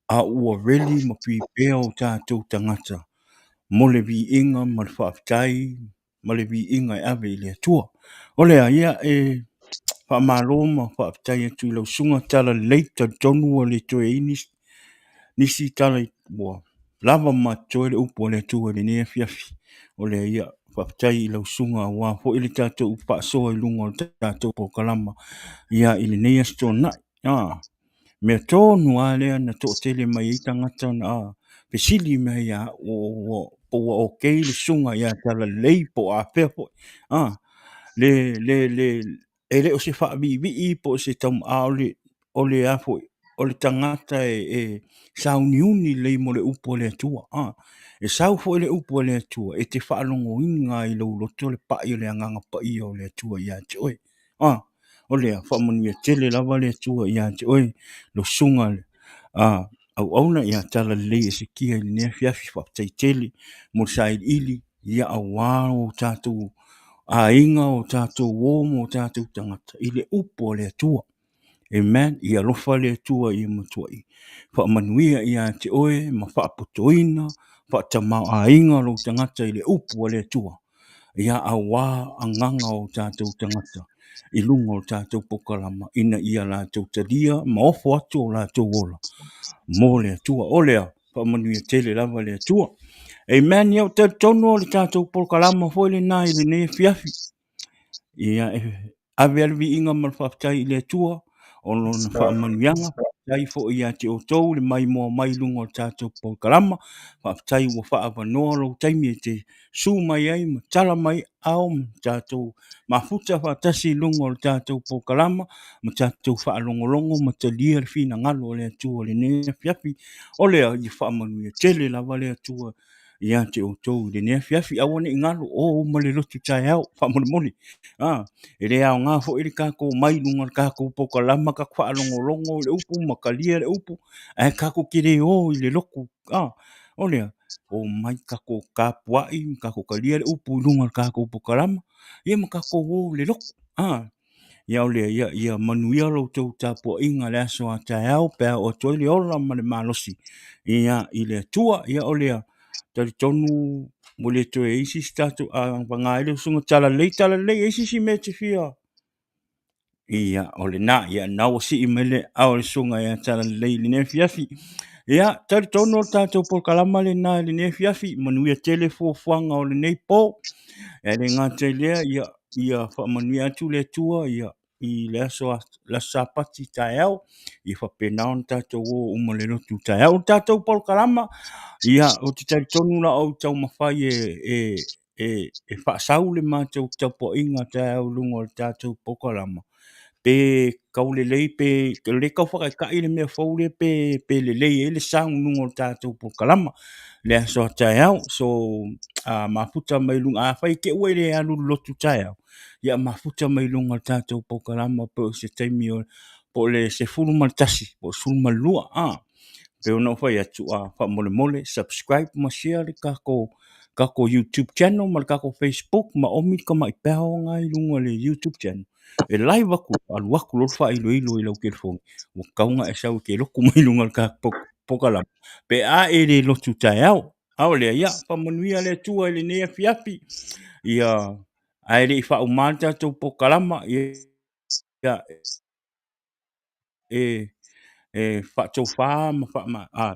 a ua ready ma prepare o tatou tagata mo le viiga ma le faafetai ma le viiga e ave i le Atua. O lea, ia, e faamalo ma faafetai atu i lau susuga Talalelei, talitonu ua le toe i ai nisi, nisi tala ua lava ma totoe le upu a le Atua i lenei afiafi. O lea, ia, faafetai i lau susuga aua foi le tatou faasoa i luga o le tatou polokalama ia i lenei Aso Toonai. Ah, mea tonu lava lea na toatele mai ai tagata na fesili mai ia au, po ua okay le susuga ia Talalelei po o afea foi. Ah, le, le, le, e le o se faaviivii po o se tauma, a o le, o le a foi, o le tagata e sauniuni lelei mo le upu a le Atua. A, e sau foi le upu a le Atua, e te faalogoina ai lou loto le pai o le Agaga Paia o le Atua ia te oe. A, o lea, faamanuia tele lava le Atua ia te oe, lau susuga a auauna ia Talalelei Esekia i lenei afiafi, faafetai tele mo le sailiili, ia aua o tatou aiga, o tatou uo ma o tatou tagata i le upu a le Atua. Amen. Ia alofa le Atua ia matuai faamanuia ia te oe ma faapotoina, faatamaoaiga lou tagata i le upu a le Atua. Ia aua agaga o tatou tagata. i luga o le tatou polokalama ina ia latou talia ma ofo atu o latou ola mo le Atua. O lea, faamanuia tele lava le Atua. Amen. Ia, ou te talitonu o le tatou polokalama foi lena i lenei afiafi. Ia, e ave a le viiga ma le faafetai i le Atua o lona faamanuiaga. Faafetai foi ia te outou le maimoa mai i luga o le tatou polokalama. Faafetai ua faaavanoa lou taimi e te su mai ai ma tala mai ao ma tatou mafuta faatasi i luga o le tatou polokalama ma tatou faalogologo ma talia le finagalo o le Atua i lenei afiafi. O lea, ia faamanuia tele lava le Atua ia te outou i lenei afiafi. Aua ne i galo, o uma le lotu taeao, faamolemole. A, e le aoga foi le tatou mai luga o le tatou polokalama, tatou faalogologo i le upu ma talia le upu, ae tatou te le o i le lotu. A, o lea, o mai tatou tapuai ma tatou talia le upu i luga o le tatou polokalama, ia ma tatou o i le lotu. A, ia o lea, ia, ia manuia lo outou tapuaiga le aso a taeao pe a oo atu ai le ola ma le malosi ia i le Atua. Ia o lea, talitonu ua le toe i ai se isi tatou vaga ai le usuga talalelei, talalelei, e i ai se isi mea e te fia. Ia, o lena, ia na ua sii mai le ao o le susuga ia Talalelei i lenei afiafi. Ia, talitonu o le tatou polokalama lena i lenei afiafi, manuia tele fuafuaga o lenei po. E le gata i lea, ia, ia faamanuia atu le Atua, ia, i le aso, le aso Sapati taeao, ia faapena ona tatou o uma i le lotu taeao. O le tatou polokalama, ia, ou te talitonu la o taumafai e, e, e, e faasau le matou tapuaiga taeao i luga o le tatou polokalama, pe tau lelei pe o lea e tau faataitai le mea fou lea pe, pe lelei ai le sound i luga o le tatou polokalama le aso a taeao. So, a mafuta mai luga, afai te ua e le alu i le lotu taeao, ia mafuta mai luga o le tatou polokalama po o se taimi o po o le 11 po o le 12 a. Pei ona ou fai atu, a faamolemole subscribe ma share le tatou tatou YouTube channel ma le tatou Facebook ma omi le tamai peao lena i luga o le YouTube channel. E live atu, alu atu loa le faailoilo i lau telefoni, ua tatau ona e sau e te lotu mai luga o le tatou polokalama pe a e le lotu taeao. A o lea, ia, faamanuia le Atua i lenei afiafi. Ia, ae le i faauma le tatou polokalama, ia, e, e faatofa ma faama, a,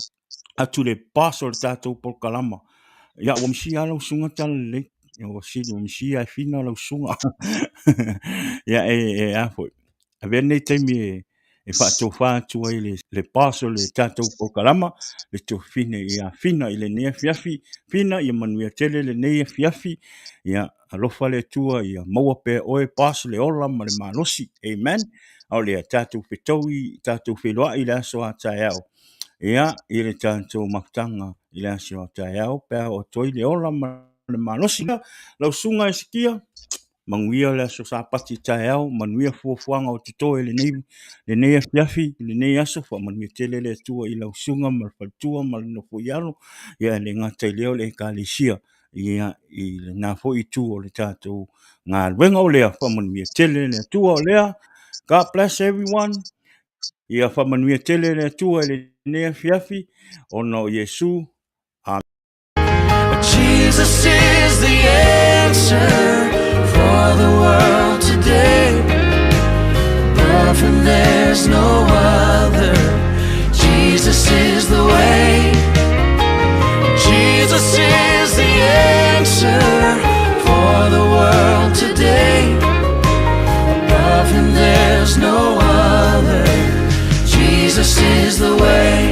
atu le boss o le tatou polokalama. Ia, ua misia lava lau susuga Talalelei. Ua sili, ua misia e Fina lau susuga. Ia, e, e a foi. Avea lenei taimi e, e faatofa atu ai le, le boss o le tatou polokalama, le tuafafine ia Fina i lenei afiafi. Fina, ia manuia tele lenei afiafi. Ia, alofa le Atua ia maua pea oe boss le ola ma le malosi. Amen. A o lea, tatou fetaui, tatou feiloai i le aso a taeao. Ia, i le tatou mafutaga i le aso a taeao, pe a oo atu ai le ola ma le malosi. Lau susuga Hesekia, manuia le aso Sapati taeao, manuia fuafuaga o totoe i lenei, lenei afiafi, lenei aso, faamanuia tele le Atua i lau susuga ma le faletua ma le nofoialo, ia e le gata i lea o le Ekalesia, ia, i lena foi itu o le tatou galuega o lea, faamanuia tele le Atua o lea. God bless everyone. Ia faamanuia tele le Atua i lenei afiafi ona o Iesu. Amen. Jesus is the answer for the world today. Above him there's no other. Jesus is the way. Jesus is the answer for the world today. Above him there's no other. Jesus is the way.